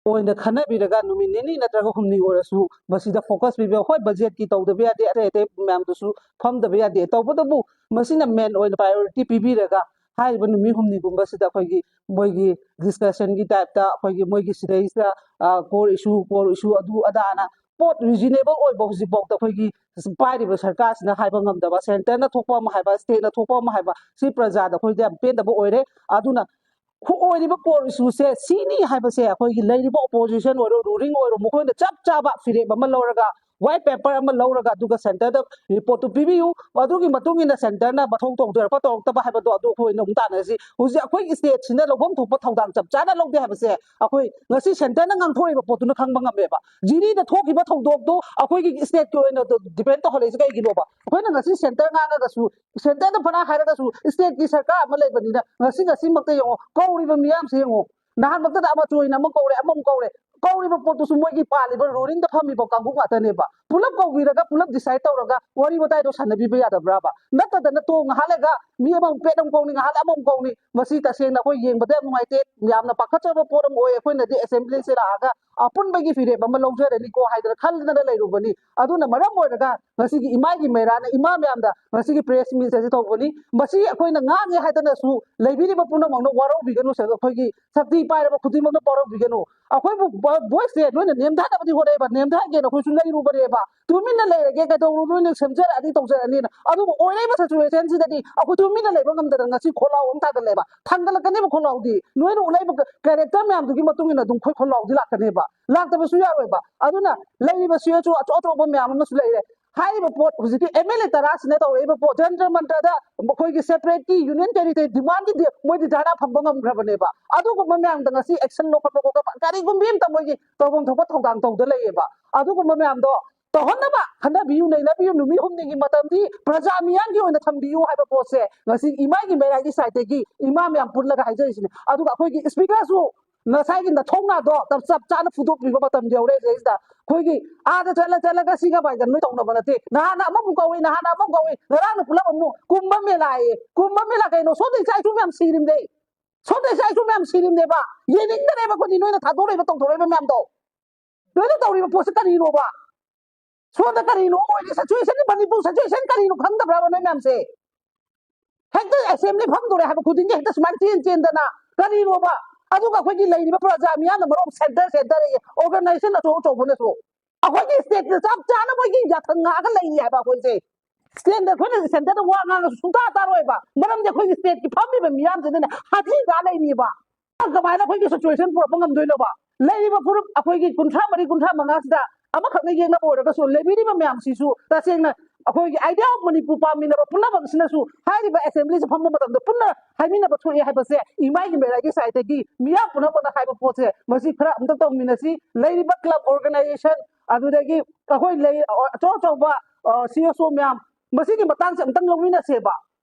ꯑꯣꯏꯅ ꯈꯟꯅꯕꯤꯔꯒ ꯅꯨꯃꯤꯠ ꯅꯤꯅꯤ ꯅꯠꯇ꯭ꯔꯒ ꯍꯨꯝꯅꯤ ꯑꯣꯏꯔꯁꯨ ꯃꯁꯤꯗ ꯐꯣꯀꯁ ꯄꯤꯕ꯫ ꯍꯣꯏ, ꯕꯖꯦꯠꯀꯤ ꯇꯧꯗꯕ ꯌꯥꯗꯦ, ꯑꯇꯩ ꯑꯇꯩ ꯃꯌꯥꯝꯗꯨꯁꯨ ꯐꯝꯗꯕ ꯌꯥꯗꯦ, ꯇꯧꯕꯇꯕꯨ ꯃꯁꯤꯅ ꯃꯦꯟ ꯑꯣꯏꯅ ꯄ꯭ꯔꯥꯏꯌꯣꯔꯤꯇꯤ ꯄꯤꯕꯤꯔꯒ ꯍꯥꯏꯔꯤꯕ ꯅꯨꯃꯤꯠ ꯍꯨꯝꯅꯤꯒꯨꯝꯕꯁꯤꯗ ꯑꯩꯈꯣꯏꯒꯤ ꯃꯣꯏꯒꯤ ꯗꯤꯁꯀꯁꯟꯒꯤ ꯇꯥꯏꯞꯇ ꯑꯩꯈꯣꯏꯒꯤ ꯃꯣꯏꯒꯤ ꯁꯤꯗꯩꯁꯤꯗ ꯀꯣꯔ ꯏꯁꯨ, ꯀꯣꯔ ꯏꯁꯨ ꯑꯗꯨ ꯑꯗꯥꯅ ꯄꯣꯠ ꯔꯤꯖꯅꯦꯕꯜ ꯑꯣꯏꯕ ꯍꯧꯖꯤꯛꯐꯥꯎꯗ ꯑꯩꯈꯣꯏꯒꯤ ꯄꯥꯏꯔꯤꯕ ꯁꯔꯀꯥꯔꯁꯤꯅ ꯍꯥꯏꯕ ꯉꯝꯗꯕ, ꯁꯦꯟꯇꯔꯅ ꯊꯣꯛꯄ ꯑꯃ ꯍꯥꯏꯕ, ꯁ꯭ꯇꯦꯠꯅ ꯊꯣꯛꯄ ꯑꯃ ꯍꯥꯏꯕ, ꯁꯤ ꯄ꯭ꯔꯖꯥꯗ ꯑꯩꯈꯣꯏꯗ ꯌꯥꯝ ꯄꯦꯟꯗꯕ ꯑꯣꯏꯔꯦ꯫ ꯑꯗꯨꯅ ꯍꯧ-, ꯑꯣꯏꯔꯤꯕ ꯀꯣꯔ ꯏꯁꯨꯁꯦ ꯁꯤꯅꯤ ꯍꯥꯏꯕꯁꯦ ꯑꯩꯈꯣꯏꯒꯤ ꯂꯩꯔꯤꯕ ꯑꯣꯄꯣꯖꯤꯁꯟ ꯑꯣꯏꯔꯣ, ꯔꯨꯂꯤꯡ ꯑꯣꯏꯔꯣ, ꯃꯈꯣꯏꯅ ꯆꯞ ꯆꯥꯕ ꯐꯤꯔꯦꯞ ꯑꯃ ꯂꯧꯔꯒ, ꯋꯥꯏꯠ ꯄꯦꯄꯔ ꯑꯃ ꯂꯧꯔꯒ, ꯑꯗꯨꯒ ꯁꯦꯟꯇꯔꯗ ꯔꯤꯄꯣꯔꯠꯇꯨ ꯄꯤꯕꯤꯌꯨ꯫ ꯑꯗꯨꯒꯤ ꯃꯇꯨꯡ ꯏꯟꯅ ꯁꯦꯟꯇꯔꯅ ꯃꯊꯧ ꯇꯧꯖꯔꯛꯄ ꯇꯧꯔꯛꯇꯕ ꯍꯥꯏꯕꯗꯣ ꯑꯗꯨ ꯑꯩꯈꯣꯏ ꯑꯣꯏꯅ ꯑꯃꯨꯛ ꯇꯥꯟꯅꯔꯁꯤ꯫ ꯍꯧꯖꯤꯛ ꯑꯩꯈꯣꯏꯒꯤ ꯁ꯭ꯇꯦꯠꯁꯤꯅ ꯂꯧꯐꯝ ꯊꯣꯛꯄ ꯊꯧꯗꯥꯡ ꯆꯞ ꯆꯥꯅ ꯂꯧꯗꯦ ꯍꯥꯏꯕꯁꯦ ꯑꯩꯈꯣꯏ ꯉꯁꯤ ꯁꯦꯟꯇꯔꯅ ꯉꯥꯡꯊꯣꯔꯛꯏꯕ ꯄꯣꯠꯇꯨꯅ ꯈꯪꯕ ꯉꯝꯃꯦꯕ꯫ ꯖꯤꯔꯤꯗ ꯊꯣꯛꯈꯤꯕ ꯊꯧꯗꯣꯛꯇꯣ ꯑꯩꯈꯣꯏꯒꯤ ꯁ꯭ꯇꯦꯠꯀꯤ ꯑꯣꯏꯅ ꯗꯤꯄꯦꯟ ꯇꯧꯍꯜꯂꯛꯏꯁꯦ ꯀꯩꯒꯤꯅꯣꯕ? ꯑꯩꯈꯣꯏꯅ ꯉꯁꯤ ꯁꯦꯟꯇꯔ ꯉꯥꯡꯉꯒꯁꯨ, ꯁꯦꯟꯇꯔꯗ ꯐꯅ ꯍꯥꯏꯔꯒꯁꯨ, ꯁ꯭ꯇꯦꯠꯀꯤ ꯁꯔꯀꯥꯔ ꯑꯃ ꯂꯩꯕꯅꯤꯅ ꯉꯁꯤ ꯉꯁꯤꯃꯛꯇ ꯌꯦꯡꯉꯣ, ꯀꯧꯔꯤꯕ ꯃꯤꯌꯥꯝꯁꯦ ꯌꯦꯡꯉꯣ, ꯅꯍꯥꯟꯃꯛꯇꯗ ꯑꯃ ꯆꯣꯏꯅ ꯑꯃ ꯀꯧꯔꯦ, ꯑꯃꯃꯨꯛ ꯀꯧꯔꯦ, ꯀꯧꯔꯤꯕ ꯄꯣꯠꯇꯨꯁꯨ ꯃꯣꯏꯒꯤ ꯄꯥꯜꯂꯤꯕ ꯔꯨꯂꯤꯡꯗ ꯐꯝꯃꯤꯕ ꯀꯥꯡꯕꯨ ꯉꯥꯛꯇꯅꯦꯕ꯫ ꯄꯨꯂꯞ ꯀꯧꯕꯤꯔꯒ ꯄꯨꯂꯞ ꯗꯤꯁꯥꯏꯠ ꯇꯧꯔꯒ ꯋꯥꯔꯤ ꯋꯥꯇꯥꯏꯗꯣ ꯁꯥꯟꯅꯕꯤꯕ ꯌꯥꯗꯕ꯭ꯔꯥꯕ? ꯅꯠꯇꯗꯅ ꯇꯣ ꯉꯥꯏꯍꯥꯛ ꯂꯩꯒ ꯃꯤ ꯑꯃꯃꯨꯛ ꯄꯦꯠ ꯑꯃꯨꯛ ꯀꯧꯅꯤ, ꯉꯥꯏꯍꯥꯛ ꯑꯃꯃꯨꯛ ꯀꯧꯅꯤ꯫ ꯃꯁꯤ ꯇꯁꯦꯡꯅ ꯑꯩꯈꯣꯏ ꯌꯦꯡꯕꯗ ꯌꯥꯝ ꯅꯨꯡꯉꯥꯏꯇꯦ, ꯌꯥꯝꯅ ꯄꯥꯈꯠꯆꯕ ꯄꯣꯠ ꯑꯃ ꯑꯣꯏ꯫ ꯑꯩꯈꯣꯏꯅꯗꯤ ꯑꯦꯁꯦꯝꯕ꯭ꯂꯤꯁꯦ ꯂꯥꯛꯑꯒ ꯑꯄꯨꯟꯕꯒꯤ ꯐꯤꯔꯦꯞ ꯑꯃ ꯂꯧꯖꯔꯅꯤꯀꯣ ꯍꯥꯏꯗꯅ ꯈꯜꯗꯅ ꯂꯩꯔꯨꯕꯅꯤ꯫ ꯑꯗꯨꯅ ꯃꯔꯝ ꯑꯣꯏꯔꯒ ꯉꯁꯤꯒꯤ ꯏꯃꯥꯒꯤ ꯃꯩꯔꯥꯅ ꯏꯃꯥ ꯃꯌꯥꯝꯗ ꯉꯁꯤꯒꯤ ꯄ꯭ꯔꯦꯁ ꯃꯤꯠ ꯑꯁꯤ ꯇꯧꯕꯅꯤ꯫ ꯃꯁꯤ ꯑꯩꯈꯣꯏꯅ ꯉꯥꯡꯉꯦ ꯍꯥꯏꯗꯅꯁꯨ ꯂꯩꯕꯤꯔꯤꯕ ꯄꯨꯝꯅꯃꯛꯅ ꯋꯥꯔꯧꯕꯤꯒꯅꯨ, ꯑꯩꯈꯣꯏꯒꯤ ꯁꯛꯇꯤ ꯄꯥꯏꯔꯕ ꯈꯨꯗꯤꯡꯃꯛꯅ ꯋꯥꯔꯧꯕꯤꯒꯅꯨ꯫ ꯑꯩꯈꯣꯏꯕꯨ ꯚꯣꯏꯁꯁꯦ ꯅꯣꯏꯅ ꯅꯦꯝꯊꯅꯕꯗꯤ ꯍꯣꯠꯅꯩꯕ, ꯅꯦꯝꯊꯍꯟꯒꯦꯅ ꯑꯩꯈꯣꯏꯁꯨ ꯂꯩꯔꯨꯕꯅꯦꯕ꯫ ꯇꯨꯃꯤꯟꯅ ꯂꯩꯔꯒꯦ, ꯀꯩꯗꯧꯔꯨ, ꯅꯣꯏꯅ ꯁꯦꯝꯖꯔꯛꯑꯅꯤ, ꯇꯧꯖꯔꯛꯑꯅꯤꯅ꯫ ꯑꯗꯨꯕꯨ ꯑꯣꯏꯔꯛꯏꯕ ꯁꯤꯆꯨꯋꯦꯁꯟꯁꯤꯗꯗꯤ ꯑꯩꯈꯣꯏ ꯇꯨꯃꯤꯟꯅ ꯂꯩꯕ ꯉꯝꯗꯗꯅ ꯉꯁꯤ ꯈꯣꯜꯂꯥꯎ ꯑꯃ ꯊꯥꯡꯒꯠꯂꯦꯕ꯫ ꯊꯥꯡꯒꯠꯂꯛꯀꯅꯦꯕ ꯈꯣꯜꯂꯥꯎꯗꯤ꯫ ꯅꯣꯏꯅ ꯎꯠꯂꯛꯏꯕ ꯀꯦꯔꯦꯛꯇꯔ ꯃꯌꯥꯝꯗꯨꯒꯤ ꯃꯇꯨꯡ ꯏꯟꯅ ꯑꯗꯨꯝ ꯑꯩꯈꯣꯏ ꯈꯣꯜꯂꯥꯎꯗꯤ ꯂꯥꯛꯀꯅꯦꯕ꯫ ꯂꯥꯛꯇꯕꯁꯨ ꯌꯥꯔꯣꯏꯕ꯫ ꯑꯗꯨꯅ ꯂꯩꯔꯤꯕ ꯁꯤꯆꯨꯋꯦꯁꯟ ꯑꯆꯧ ꯑꯆꯧꯕ ꯃꯌꯥꯝ ꯑꯃꯁꯨ ꯂꯩꯔꯦ꯫ ꯍꯥꯏꯔꯤꯕ ꯄꯣꯠ, ꯍꯧꯖꯤꯛꯀꯤ ꯑꯦꯝ ꯑꯦꯜ ꯑꯦ ꯇꯔꯥꯁꯤꯅ ꯇꯧꯔꯛꯏꯕ ꯄꯣꯠ, ꯖꯟꯇꯔ ꯃꯟꯇꯔꯗ ꯃꯈꯣꯏꯒꯤ ꯁꯦꯄꯔꯦꯠꯀꯤ ꯌꯨꯅꯤꯌꯟ ꯇꯦꯔꯤꯇꯣꯔꯤ ꯗꯤꯃꯥꯟꯒꯤꯗꯤ ꯃꯣꯏꯗꯤ ꯙꯔꯅꯥ ꯐꯝꯕ ꯉꯝꯈ꯭ꯔꯕꯅꯦꯕ꯫ ꯑꯗꯨꯒꯨꯝꯕ ꯃꯌꯥꯝꯗ ꯉꯁꯤ ꯑꯦꯛꯁꯟ ꯂꯧꯈꯠꯄ ꯈꯣꯠꯄ ꯀꯔꯤꯒꯨꯝꯕ ꯑꯃꯇ ꯃꯣꯏꯒꯤ ꯇꯧꯐꯝ ꯊꯣꯛꯄ ꯊꯧꯗꯥꯡ ꯇꯧꯗ ꯂꯩꯌꯦꯕ꯫ ꯑꯗꯨꯒꯨꯝꯕ ꯃꯌꯥꯝꯗꯣ ꯇꯧꯍꯟꯅꯕ ꯈꯟꯅꯕꯤꯌꯨ, ꯅꯩꯅꯕꯤꯌꯨ, ꯅꯨꯃꯤꯠ ꯍꯨꯝꯅꯤꯒꯤ ꯃꯇꯝꯗꯤ ꯄ꯭ꯔꯖꯥ ꯃꯤꯌꯥꯝꯒꯤ ꯑꯣꯏꯅ ꯊꯝꯕꯤꯌꯨ ꯍꯥꯏꯕ ꯄꯣꯠꯁꯦ ꯉꯁꯤ ꯏꯃꯥꯒꯤ ꯃꯩꯔꯥꯒꯤ ꯁꯥꯏꯠꯇꯒꯤ ꯏꯃꯥ ꯃꯌꯥꯝ ꯄꯨꯜꯂꯒ ꯍꯥꯏꯖꯔꯤꯁꯤꯅꯦ꯫ ꯑꯗꯨꯒ ꯑꯩꯈꯣꯏꯒꯤ ꯁ꯭ꯄꯤꯀꯔꯁꯨ ꯉꯁꯥꯏꯒꯤ ꯅꯊꯧꯅꯥꯗꯣ ꯆꯞ ꯆꯞ ꯆꯥꯅ ꯐꯨꯗꯣꯛꯄꯤꯕ ꯃꯇꯝ ꯌꯧꯔꯦ ꯁꯤꯗꯩꯁꯤꯗ꯫ ꯑꯩꯈꯣꯏꯒꯤ ꯑꯥꯗ ꯆꯠꯂ ꯆꯠꯂꯒ ꯁꯤꯒ ꯄꯥꯏꯒ ꯅꯣꯏ ꯇꯧꯅꯕ ꯅꯠꯇꯦ꯫ ꯅꯍꯥꯟꯅ ꯑꯃꯃꯨꯛ ꯀꯧꯏ, ꯅꯍꯥꯟꯅ ꯑꯃꯃꯨꯛ ꯀꯧꯏ, ꯉꯔꯥꯡꯅ ꯄꯨꯂꯞ ꯑꯃꯨꯛ ꯀꯨꯝꯕ ꯃꯦꯂꯥꯌꯦ꯫ ꯀꯨꯝꯕ ꯃꯦꯂꯥ ꯀꯩꯅꯣ? ꯁꯣꯝꯗ ꯏꯆꯥ ꯏꯁꯨ ꯃꯌꯥꯝ ꯁꯤꯔꯤꯝꯅꯦ, ꯁꯣꯝꯗ ꯏꯆꯥ ꯏꯁꯨ ꯃꯌꯥꯝ ꯁꯤꯔꯤꯝꯅꯦꯕ꯫ ꯌꯦꯡꯅꯤꯡꯗꯔꯦꯕ ꯑꯩꯈꯣꯏꯗꯤ ꯅꯣꯏꯅ ꯊꯥꯗꯣꯔꯛꯏꯕ ꯇꯧꯊꯣꯔꯛꯏꯕ ꯃꯌꯥꯝꯗꯣ꯫ ꯅꯣꯏꯅ ꯇꯧꯔꯤꯕ ꯄꯣꯠꯁꯦ ꯀꯔꯤꯅꯣꯕ? ꯁꯣꯝꯗ ꯀꯔꯤꯅꯣ ꯑꯣꯏꯔꯤ ꯁꯤꯆꯨꯋꯦꯁꯟ, ꯃꯅꯤꯄꯨꯔ ꯁꯤꯆꯨꯋꯦꯁꯟ ꯀꯔꯤꯅꯣ ꯈꯪꯗꯕ꯭ꯔꯕ ꯅꯣꯏ ꯃꯌꯥꯝꯁꯦ? ꯍꯦꯛꯇ ꯑꯦꯁꯦꯝꯕ꯭ꯂꯤ ꯐꯝꯗꯣꯔꯦ ꯍꯥꯏꯕ ꯈꯨꯗꯤꯡꯒꯤ ꯍꯦꯛꯇ ꯁꯨꯃꯥꯏꯅ ꯆꯦꯟ ꯆꯦꯟꯗꯅ ꯀꯔꯤꯅꯣꯕ? ꯑꯗꯨꯒ ꯑꯩꯈꯣꯏꯒꯤ ꯂꯩꯔꯤꯕ ꯄ꯭ꯔꯖꯥ ꯃꯤꯌꯥꯝꯅ ꯃꯔꯣꯝ ꯁꯦꯟꯇꯔ ꯁꯦꯟꯇꯔ ꯑꯣꯔꯒꯅꯥꯏꯖꯦꯁꯟ ꯑꯆꯧ ꯑꯆꯧꯕꯅꯁꯨ ꯑꯩꯈꯣꯏꯒꯤ ꯁ꯭ꯇꯦꯠꯇ ꯆꯞ ꯆꯥꯅ ꯃꯣꯏꯒꯤ ꯌꯥꯊꯪ ꯉꯥꯛꯑꯒ ꯂꯩꯔꯤ ꯍꯥꯏꯕ꯫ ꯑꯩꯈꯣꯏꯁꯦ ꯁ꯭ꯇꯦꯠꯇ, ꯑꯩꯈꯣꯏꯅ ꯁꯦꯟꯇꯔꯗ ꯋꯥ ꯉꯥꯡꯉꯁꯨ ꯁꯨꯡꯇꯥ ꯇꯥꯔꯣꯏꯕ, ꯃꯔꯝꯗꯤ ꯑꯩꯈꯣꯏꯒꯤ ꯁ꯭ꯇꯦꯠꯀꯤ ꯐꯝꯃꯤꯕ ꯃꯤꯌꯥꯝꯁꯤꯅꯅꯦ ꯍꯥꯊꯤ ꯇꯥ ꯂꯩꯔꯤꯕ꯫ ꯀꯃꯥꯏꯅ ꯑꯩꯈꯣꯏꯒꯤ ꯁꯤꯆꯨꯋꯦꯁꯟ ꯄꯨꯔꯛꯄ ꯉꯝꯗꯣꯏꯅꯣꯕ? ꯂꯩꯔꯤꯕ ꯐꯨꯔꯨꯞ ꯑꯩꯈꯣꯏꯒꯤ ꯀꯨꯟꯊ꯭ꯔꯥ ꯃꯔꯤ, ꯀꯨꯟꯊ꯭ꯔꯥ ꯃꯉꯥꯁꯤꯗ ꯑꯃꯈꯛꯅ ꯌꯦꯛꯅꯕ ꯑꯣꯏꯔꯒꯁꯨ, ꯂꯩꯕꯤꯔꯤꯕ ꯃꯌꯥꯝꯁꯤꯁꯨ ꯇꯁꯦꯡꯅ ꯑꯩꯈꯣꯏꯒꯤ ꯑꯥꯏꯗꯤꯌꯥ ꯑꯣꯐ ꯃꯅꯤꯄꯨꯔ ꯄꯥꯝꯃꯤꯟꯅꯕ ꯄꯨꯝꯅꯃꯛꯁꯤꯅꯁꯨ ꯍꯥꯏꯔꯤꯕ ꯑꯦꯁꯦꯝꯕ꯭ꯂꯤꯁꯤ ꯐꯝꯕ ꯃꯇꯝꯗ ꯄꯨꯟꯅ ꯍꯥꯏꯃꯤꯟꯅꯕ ꯊꯣꯛꯑꯦ ꯍꯥꯏꯕꯁꯦ ꯏꯃꯥꯒꯤ ꯃꯦꯔꯥꯒꯤ ꯁꯥꯏꯠꯇꯒꯤ ꯃꯤꯌꯥꯝ ꯄꯨꯝꯅꯃꯛꯅ ꯍꯥꯏꯕ ꯄꯣꯠꯁꯦ ꯃꯁꯤ ꯈꯔ ꯑꯝꯇ ꯇꯧꯃꯤꯟꯅꯁꯤ꯫ ꯂꯩꯔꯤꯕ ꯀ꯭ꯂꯕ ꯑꯣꯔꯒꯅꯥꯏꯖꯦꯁꯟ, ꯑꯗꯨꯗꯒꯤ ꯑꯩꯈꯣꯏ ꯂꯩ, ꯑꯆꯧ ꯑꯆꯧꯕ ꯁꯤ ꯑꯦꯁ ꯑꯣ ꯃꯌꯥꯝ, ꯃꯁꯤꯒꯤ ꯃꯇꯥꯡꯁꯦ ꯑꯝꯇꯪ ꯂꯧꯃꯤꯟꯅꯁꯦꯕ꯫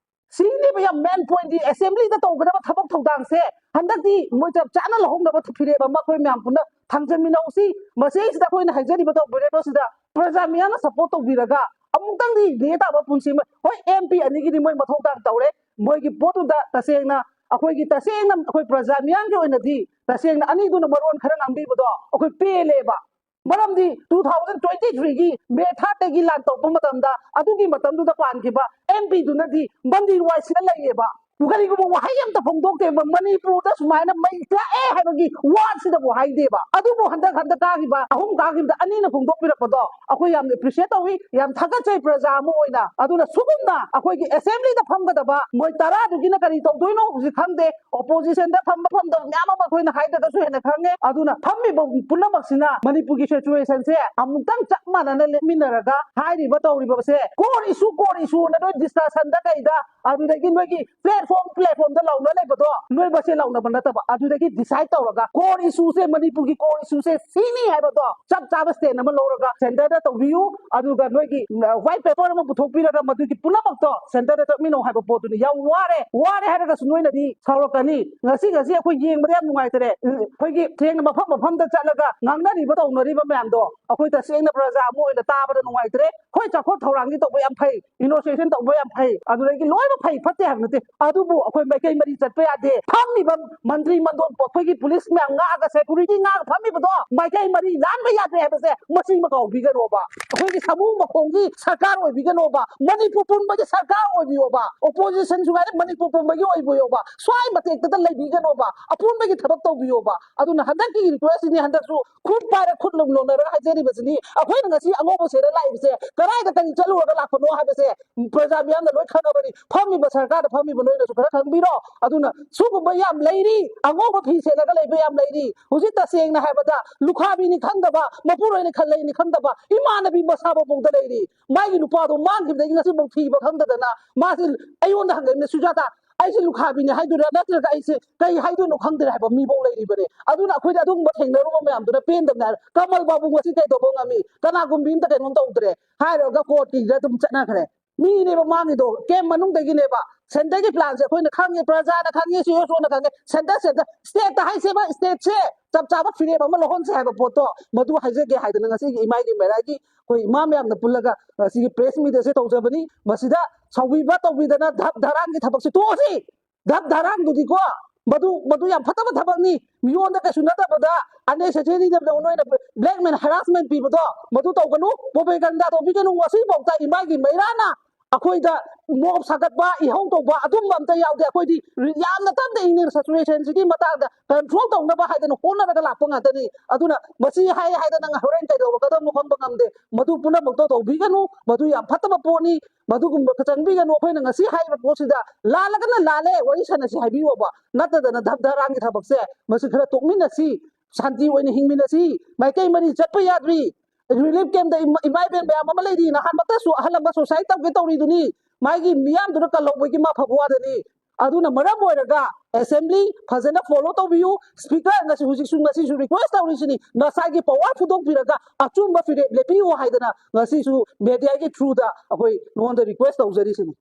ꯁꯤꯅꯦꯕ ꯌꯥꯝ main point ꯗꯤ, assembly ꯗ ꯇꯧꯒꯗꯕ ꯊꯕꯛ ꯊꯧꯗꯥꯡꯁꯦ ꯍꯟꯗꯛꯇꯤ ꯃꯣꯏ ꯆꯞ ꯆꯥꯅ ꯂꯧꯍꯧꯅꯕ ꯐꯤꯔꯦꯞ ꯑꯃ ꯑꯩꯈꯣꯏ ꯃꯌꯥꯝ ꯄꯨꯟꯅ ꯊꯥꯡꯖꯟꯃꯤꯟꯅꯧꯁꯤ꯫ ꯃꯁꯤꯁꯤꯗ ꯑꯩꯈꯣꯏꯅ ꯍꯥꯏꯖꯔꯤꯕ ꯇꯧꯕꯤꯔꯤꯕꯁꯤꯗ ꯄ꯭ꯔꯖꯥ ꯃꯤꯌꯥꯝꯅ support ꯇꯧꯕꯤꯔꯒ ꯑꯃꯨꯛꯇꯪꯗꯤ ꯌꯦꯡ ꯇꯥꯕ ꯄꯨꯟꯁꯤ ꯑꯃ꯫ ꯍꯣꯏ, M P ꯑꯅꯤꯒꯤꯗꯤ ꯃꯣꯏ ꯃꯊꯧ ꯇꯥꯅ ꯇꯧꯔꯦ, ꯃꯣꯏꯒꯤ ꯄꯣꯠꯇꯨꯗ ꯇꯁꯦꯡꯅ ꯑꯩꯈꯣꯏꯒꯤ, ꯇꯁꯦꯡꯅ ꯑꯩꯈꯣꯏ ꯄ꯭ꯔꯖꯥ ꯃꯤꯌꯥꯝꯒꯤ ꯑꯣꯏꯅꯗꯤ ꯇꯁꯦꯡꯅ ꯑꯅꯤꯗꯨꯅ ꯃꯔꯣꯟ ꯈꯔ ꯉꯥꯡꯕꯤꯕꯗꯣ ꯑꯩꯈꯣꯏ ꯄꯦꯜꯂꯦꯕ꯫ ꯃꯔꯝꯗꯤ two thousand twenty three ꯒꯤ May third ꯇꯒꯤ ꯂꯥꯟ ꯇꯧꯔꯛꯄ ꯃꯇꯝꯗ ꯑꯗꯨꯒꯤ ꯃꯇꯝꯗꯨꯗ ꯄꯥꯟꯈꯤꯕ M P ꯗꯨꯅꯗꯤ ꯕꯟꯗꯤ ꯋꯥꯏꯁꯤꯗ ꯂꯩꯌꯦꯕ꯫ ꯀꯔꯤꯒꯨꯝꯕ ꯋꯥꯍꯩ ꯑꯃꯇ ꯐꯣꯡꯗꯣꯛꯇꯦꯕ, ꯃꯅꯤꯄꯨꯔꯗ ꯁꯨꯃꯥꯏꯅ ꯃꯩ ꯂꯥꯛꯑꯦ ꯍꯥꯏꯕꯒꯤ ꯋꯥꯁꯤꯗꯕꯨ ꯍꯥꯏꯗꯦꯕ꯫ ꯑꯗꯨꯕꯨ ꯍꯟꯗꯛ, ꯍꯟꯗꯛ ꯀꯥꯈꯤꯕ ꯑꯍꯨꯝ ꯀꯥꯈꯤꯕꯗ ꯑꯅꯤꯅ ꯐꯣꯡꯗꯣꯛꯄꯤꯔꯛꯄꯗꯣ ꯑꯩꯈꯣꯏ ꯌꯥꯝꯅ appreciate ꯇꯧꯏ, ꯌꯥꯝ ꯊꯥꯒꯠꯆꯩ ꯄ꯭ꯔꯖꯥ ꯑꯃ ꯑꯣꯏꯅ꯫ ꯑꯗꯨꯅ ꯁꯨꯒꯨꯝꯅ ꯑꯩꯈꯣꯏꯒꯤ assembly ꯗ ꯐꯝꯒꯗꯕ ꯃꯣꯏ ꯇꯔꯥꯗꯨꯒꯤꯅ ꯀꯔꯤ ꯇꯧꯗꯣꯏꯅꯣ ꯍꯧꯖꯤꯛ ꯈꯪꯗꯦ, opposition ꯗ ꯐꯝꯕ ꯐꯝꯗꯕ ꯃꯌꯥꯝ ꯑꯃ ꯑꯩꯈꯣꯏꯅ ꯍꯥꯏꯗ꯭ꯔꯒꯁꯨ ꯍꯦꯟꯅ ꯈꯪꯉꯦ꯫ ꯑꯗꯨꯅ ꯐꯝꯃꯤꯕ ꯄꯨꯝꯅꯃꯛꯁꯤꯅ ꯃꯅꯤꯄꯨꯔꯒꯤ situation ꯁꯦ ꯑꯃꯨꯛꯇꯪ ꯆꯞ ꯃꯥꯟꯅꯅ ꯂꯦꯞꯃꯤꯟꯅꯔꯒ ꯍꯥꯏꯔꯤꯕ ꯇꯧꯔꯤꯕꯁꯦ core issue, core issue ꯅ ꯅꯣꯏ discussion ꯗ ꯀꯩꯗ ꯑꯗꯨꯗꯒꯤ ꯅꯣꯏꯒꯤ platform, platform ꯗ ꯂꯥꯎꯅ ꯂꯩꯕꯗꯣ ꯅꯣꯏ ꯃꯁꯦꯟ ꯂꯥꯎꯅꯕ ꯅꯠꯇꯕ, ꯑꯗꯨꯗꯒꯤ decide ꯇꯧꯔꯒ core issue ꯁꯦ, ꯃꯅꯤꯄꯨꯔꯒꯤ core issue ꯁꯦ ꯁꯤꯅꯤ ꯍꯥꯏꯕꯗꯣ ꯆꯞ ꯆꯥꯕ stand ꯑꯃ ꯂꯧꯔꯒ centre ꯗ ꯇꯧꯕꯤꯌꯨ꯫ ꯑꯗꯨꯒ ꯅꯣꯏꯒꯤ, ꯑ, white paper ꯑꯃ ꯄꯨꯊꯣꯛꯄꯤꯔꯒ ꯃꯗꯨꯒꯤ ꯄꯨꯝꯅꯃꯛꯇꯣ centre ꯗ ꯆꯠꯃꯤꯟꯅꯧ ꯍꯥꯏꯕ ꯄꯣꯠꯇꯨꯅꯤ꯫ ꯌꯥꯝ ꯋꯥꯔꯦ, ꯋꯥꯔꯦ ꯍꯥꯏꯔꯒꯁꯨ ꯅꯣꯏꯅꯗꯤ ꯁꯥꯎꯔꯛꯀꯅꯤ꯫ ꯉꯁꯤ, ꯉꯁꯤ ꯑꯩꯈꯣꯏ ꯌꯦꯡꯕꯗ ꯌꯥꯝ ꯅꯨꯡꯉꯥꯏꯇꯔꯦ꯫ ꯑꯩꯈꯣꯏꯒꯤ ꯊꯦꯡꯅ ꯃꯐꯝ ꯃꯐꯝꯗ ꯆꯠꯂꯒ ꯉꯥꯡꯅꯔꯤꯕ ꯇꯧꯅꯔꯤꯕ ꯃꯌꯥꯝꯗꯣ ꯑꯩꯈꯣꯏ ꯇꯁꯦꯡꯅ ꯄ꯭ꯔꯖꯥ ꯑꯃ ꯑꯣꯏꯅ ꯇꯥꯕꯗ ꯅꯨꯡꯉꯥꯏꯇ꯭ꯔꯦ꯫ ꯍꯣꯏ, ꯆꯥꯎꯈꯠ ꯊꯧꯔꯥꯡꯗꯤ ꯇꯧꯕ ꯌꯥꯝ ꯐꯩ, inauguration ꯇꯧꯕ ꯌꯥꯝ ꯐꯩ, ꯑꯗꯨꯗꯒꯤ ꯂꯣꯏꯅ ꯐꯩ ꯐꯠꯇꯦ ꯍꯥꯏꯕ ꯅꯠꯇꯦ꯫ ꯑꯗꯨꯕꯨ ꯑꯩꯈꯣꯏ ꯃꯥꯏꯀꯩ ꯃꯔꯤ ꯆꯠꯄ ꯌꯥꯗꯦ꯫ ꯐꯝꯃꯤꯕ ꯃꯟꯇ꯭ꯔꯤ ꯃꯟꯗꯣꯟ, ꯑꯩꯈꯣꯏꯒꯤ ꯄꯨꯂꯤꯁ ꯃꯌꯥꯝ ꯉꯥꯛꯑꯒ, security ꯉꯥꯛꯑꯒ ꯐꯝꯃꯤꯕꯗꯣ ꯃꯥꯏꯀꯩ ꯃꯔꯤ ꯂꯥꯟꯕ ꯌꯥꯗꯦ ꯍꯥꯏꯕꯁꯦ ꯃꯁꯤꯃ ꯀꯥꯎꯕꯤꯒꯅꯣꯕ꯫ ꯑꯩꯈꯣꯏꯒꯤ ꯁꯥꯃꯨ ꯃꯈꯣꯡꯒꯤ ꯁꯔꯀꯥꯔ ꯑꯣꯏꯕꯤꯒꯅꯣꯕ, ꯃꯅꯤꯄꯨꯔ ꯄꯨꯝꯕꯒꯤ ꯁꯔꯀꯥꯔ ꯑꯣꯏꯕꯤꯌꯣꯕ, opposition ꯁꯨ ꯉꯥꯏꯔꯦ, ꯃꯅꯤꯄꯨꯔ ꯄꯨꯝꯕꯒꯤ ꯑꯣꯏꯕꯤꯌꯣꯕ, ꯁ꯭ꯋꯥꯏ ꯃꯇꯦꯛꯇꯗ ꯂꯩꯕꯤꯒꯅꯣꯕ, ꯑꯄꯨꯟꯕꯒꯤ ꯊꯕꯛ ꯇꯧꯕꯤꯌꯣꯕ꯫ ꯑꯗꯨꯅ ꯍꯟꯗꯛꯀꯤ request ꯁꯤꯅꯤ, ꯍꯟꯗꯛꯁꯨ ꯈꯨꯠ ꯄꯥꯏꯔ ꯈꯨꯠ ꯂꯨꯝ ꯂꯣꯟꯅꯔꯒ ꯍꯥꯏꯖꯔꯤꯕꯁꯤꯅꯤ꯫ ꯑꯩꯈꯣꯏꯅ ꯉꯁꯤ ꯑꯉꯧꯕ ꯁꯦꯠꯂ ꯂꯥꯛꯏꯕꯁꯦ ꯀꯗꯥꯏꯗ ꯀꯔꯤ ꯆꯠꯂꯨꯔꯒ ꯂꯥꯛꯄꯅꯣ ꯍꯥꯏꯕꯁꯦ ꯄ꯭ꯔꯖꯥ ꯃꯤꯌꯥꯝꯅ ꯂꯣꯏ ꯈꯪꯉꯕꯅꯤ꯫ ꯐꯝꯃꯤꯕ ꯁꯔꯀꯥꯔꯗ ꯐꯝꯃꯤꯕ ꯅꯣꯏꯅꯁꯨ ꯈꯔ ꯈꯪꯕꯤꯔꯣ꯫ ꯑꯗꯨꯅ ꯁꯨꯒꯨꯝꯕ ꯌꯥꯝ ꯂꯩꯔꯤ, ꯑꯉꯧꯕ ꯐꯤ ꯁꯦꯠꯂꯒ ꯂꯩꯕ ꯌꯥꯝ ꯂꯩꯔꯤ꯫ ꯍꯧꯖꯤꯛ ꯇꯁꯦꯡꯅ ꯍꯥꯏꯕꯗ ꯂꯨꯈꯥꯕꯤꯅꯤ ꯈꯪꯗꯕ, ꯃꯄꯨꯔꯣꯏꯅꯤ ꯈꯜꯂꯩꯅꯤ ꯈꯪꯗꯕ, ꯏꯃꯥꯟꯅꯕꯤ ꯃꯁꯥ ꯃꯄꯣꯛꯇ ꯂꯩꯔꯤ꯫ ꯃꯥꯒꯤ ꯅꯨꯄꯥꯗꯣ ꯃꯥꯡꯈꯤꯕꯗꯒꯤ ꯉꯁꯤꯐꯥꯎ ꯊꯤꯕ ꯈꯪꯗꯗꯅ ꯃꯥꯁꯤ ꯑꯩꯉꯣꯟꯗ ꯍꯪꯒꯅꯤ, "ꯁꯨꯖꯥꯇꯥ, ꯑꯩꯁꯦ ꯂꯨꯈꯥꯕꯤꯅꯤ ꯍꯥꯏꯗꯣꯏꯔꯥ, ꯅꯠꯇ꯭ꯔꯒ ꯑꯩꯁꯦ ꯀꯩ ꯍꯥꯏꯗꯣꯏꯅꯣ ꯈꯪꯗ꯭ꯔꯦ" ꯍꯥꯏꯕ ꯃꯤꯐꯥꯎ ꯂꯩꯔꯤꯕꯅꯤ꯫ ꯑꯗꯨꯅ ꯑꯩꯈꯣꯏꯗꯤ ꯑꯗꯨꯒꯨꯝꯕ ꯊꯦꯡꯅꯔꯨꯕ ꯃꯌꯥꯝꯗꯨꯅ ꯄꯦꯟꯗꯕꯅꯦ ꯍꯥꯏꯔꯦ꯫ ꯀꯃꯜ ꯕꯥꯕꯨ ꯉꯁꯤ ꯀꯩꯗꯧꯕ ꯉꯝꯃꯤ? ꯀꯅꯥꯒꯨꯝꯕꯤ ꯑꯝꯇ ꯀꯩꯅꯣꯝ ꯇꯧꯗ꯭ꯔꯦ ꯍꯥꯏꯔꯒ ꯀꯣꯔꯠꯀꯤꯗ ꯑꯗꯨꯝ ꯆꯠꯅꯈ꯭ꯔꯦ꯫ ꯃꯤꯅꯦꯕ ꯃꯥꯡꯉꯤꯗꯣ, ꯀꯦꯝ ꯃꯅꯨꯡꯗꯒꯤꯅꯦꯕ꯫ ꯁꯦꯟꯇꯔꯒꯤ ꯄ꯭ꯂꯥꯟꯁꯦ ꯑꯩꯈꯣꯏꯅ ꯈꯪꯉꯦ, ꯄ꯭ꯔꯖꯥꯅ ꯈꯪꯉꯦ, ꯁꯤ ꯑꯦꯁ ꯑꯣꯅ ꯈꯪꯉꯦ, ꯁꯦꯟꯇꯔ ꯁꯦꯟꯇꯔ ꯁ꯭ꯇꯦꯠꯇ ꯍꯥꯏꯁꯦꯕ, ꯁ꯭ꯇꯦꯠꯁꯦ ꯆꯞ ꯆꯥꯕ ꯐꯤꯔꯦꯞ ꯑꯃ ꯂꯧꯍꯟꯁꯦ ꯍꯥꯏꯕ ꯄꯣꯠꯇꯣ ꯃꯗꯨ ꯍꯥꯏꯖꯒꯦ ꯍꯥꯏꯗꯅ ꯉꯁꯤꯒꯤ ꯏꯃꯥꯏꯒꯤ ꯃꯩꯔꯥꯒꯤ ꯑꯩꯈꯣꯏ ꯏꯃꯥ ꯃꯌꯥꯝꯅ ꯄꯨꯜꯂꯒ ꯉꯁꯤꯒꯤ ꯄ꯭ꯔꯦꯁ ꯃꯤꯠ ꯑꯁꯦ ꯇꯧꯖꯕꯅꯤ꯫ ꯃꯁꯤꯗ ꯁꯥꯎꯕꯤꯕ ꯇꯧꯕꯤꯗꯅ ꯙꯞ ꯙꯔꯥꯟꯒꯤ ꯊꯕꯛꯁꯦ ꯇꯣꯛꯑꯁꯤ꯫ ꯙꯞ ꯙꯔꯥꯟꯗꯨꯗꯤꯀꯣ, ꯃꯗꯨ ꯃꯗꯨ ꯌꯥꯝ ꯐꯠꯇꯕ ꯊꯕꯛꯅꯤ꯫ ꯃꯤꯉꯣꯟꯗ ꯀꯩꯁꯨ ꯅꯠꯇꯕꯗ ꯑꯟꯅꯦꯁꯦꯁꯔꯤꯗ ꯅꯣꯏꯅ ꯕ꯭ꯂꯦꯛꯃꯦꯜ ꯍꯔꯥꯁꯃꯦꯟ ꯄꯤꯕꯗꯣ ꯃꯗꯨ ꯇꯧꯒꯅꯨ, ꯄ꯭ꯔꯣꯄꯦꯒꯟꯗꯥ ꯇꯧꯕꯤꯒꯅꯨ꯫ ꯉꯁꯤꯐꯥꯎꯗ ꯏꯃꯥꯒꯤ ꯃꯩꯔꯥꯅ ꯑꯩꯈꯣꯏꯗ ꯃꯣꯞ ꯁꯥꯒꯠꯄ, ꯏꯍꯧ ꯇꯧꯕ ꯑꯗꯨꯝꯕ ꯑꯝꯇ ꯌꯥꯎꯗꯦ꯫ ꯑꯩꯈꯣꯏꯗꯤ ꯌꯥꯝꯅ ꯇꯞꯅ ꯏꯪꯅ ꯁꯤꯆꯨꯋꯦꯁꯟꯁꯤꯒꯤ ꯃꯇꯥꯡꯗ ꯀꯟꯇ꯭ꯔꯣꯜ ꯇꯧꯅꯕ ꯍꯥꯏꯗꯅ ꯍꯣꯠꯅꯔꯒ ꯂꯥꯛꯄ ꯉꯥꯛꯇꯅꯤ꯫ ꯑꯗꯨꯅ ꯃꯁꯤ ꯍꯥꯏ ꯍꯥꯏꯗꯅ ꯍꯣꯔꯦꯟ ꯀꯩꯗꯧꯔꯛꯀꯗꯕꯅꯣ ꯈꯪꯕ ꯉꯝꯗꯦ꯫ ꯃꯗꯨ ꯄꯨꯝꯅꯃꯛꯇꯣ ꯇꯧꯕꯤꯒꯅꯨ, ꯃꯗꯨ ꯌꯥꯝ ꯐꯠꯇꯕ ꯄꯣꯠꯅꯤ꯫ ꯃꯗꯨꯒꯨꯝꯕ ꯆꯪꯕꯤꯒꯅꯨ꯫ ꯑꯩꯈꯣꯏꯅ ꯉꯁꯤ ꯍꯥꯏꯔꯤꯕ ꯄꯣꯠꯁꯤꯗ ꯂꯥꯜꯂꯒꯅ ꯂꯥꯜꯂꯦ, ꯋꯥꯔꯤ ꯁꯥꯟꯅꯁꯤ ꯍꯥꯏꯕꯤꯌꯣꯕ꯫ ꯅꯠꯇꯗꯅ ꯙꯞ ꯙꯔꯥꯟꯒꯤ ꯊꯕꯛꯁꯦ ꯃꯁꯤ ꯈꯔ ꯇꯣꯛꯃꯤꯟꯅꯁꯤ, ꯁꯥꯟꯇꯤ ꯑꯣꯏꯅ ꯍꯤꯡꯃꯤꯟꯅꯁꯤ꯫ ꯃꯥꯏꯀꯩ ꯃꯔꯤ ꯆꯠꯄ ꯌꯥꯗ꯭ꯔꯤ꯫ ꯔꯤꯂꯤꯐ ꯀꯦꯝꯞꯇ ꯏꯃꯥ ꯏꯃꯥ ꯏꯕꯦꯟ ꯃꯌꯥꯝ ꯑꯃ ꯂꯩꯔꯤ, ꯅꯍꯥꯟꯃꯛꯇꯁꯨ ꯑꯍꯜ ꯑꯃ ꯁꯨꯁꯥꯏꯠ ꯇꯧꯒꯦ ꯇꯧꯔꯤꯗꯨꯅꯤ꯫ ꯃꯥꯒꯤ ꯃꯤꯌꯥꯝꯗꯨꯅ ꯀꯜꯍꯧꯕꯒꯤ ꯃꯥ ꯐꯕ ꯋꯥꯗꯅꯤ꯫ ꯑꯗꯨꯅ ꯃꯔꯝ ꯑꯣꯏꯔꯒ ꯑꯦꯁꯦꯝꯕ꯭ꯂꯤ ꯐꯖꯅ ꯐꯣꯂꯣ ꯇꯧꯕꯤꯌꯨ꯫ ꯁ꯭ꯄꯤꯀꯔ ꯉꯁꯤ ꯍꯧꯖꯤꯛꯁꯨ ꯉꯁꯤꯁꯨ ꯔꯤꯀ꯭ꯋꯦꯁ ꯇꯧꯔꯤꯁꯤꯅꯤ, ꯅꯁꯥꯒꯤ ꯄꯋꯥꯔ ꯐꯨꯗꯣꯛꯄꯤꯔꯒ ꯑꯆꯨꯝꯕ ꯐꯤꯔꯦꯞ ꯂꯦꯞꯄꯤꯌꯨ ꯍꯥꯏꯗꯅ ꯉꯁꯤꯁꯨ ꯃꯦꯗꯤꯌꯥꯒꯤ ꯊ꯭ꯔꯨꯗ ꯑꯩꯈꯣꯏ ꯅꯉꯣꯟꯗ ꯔꯤꯀ꯭ꯋꯦꯁ ꯇꯧꯖꯔꯤꯁꯤꯅꯤ꯫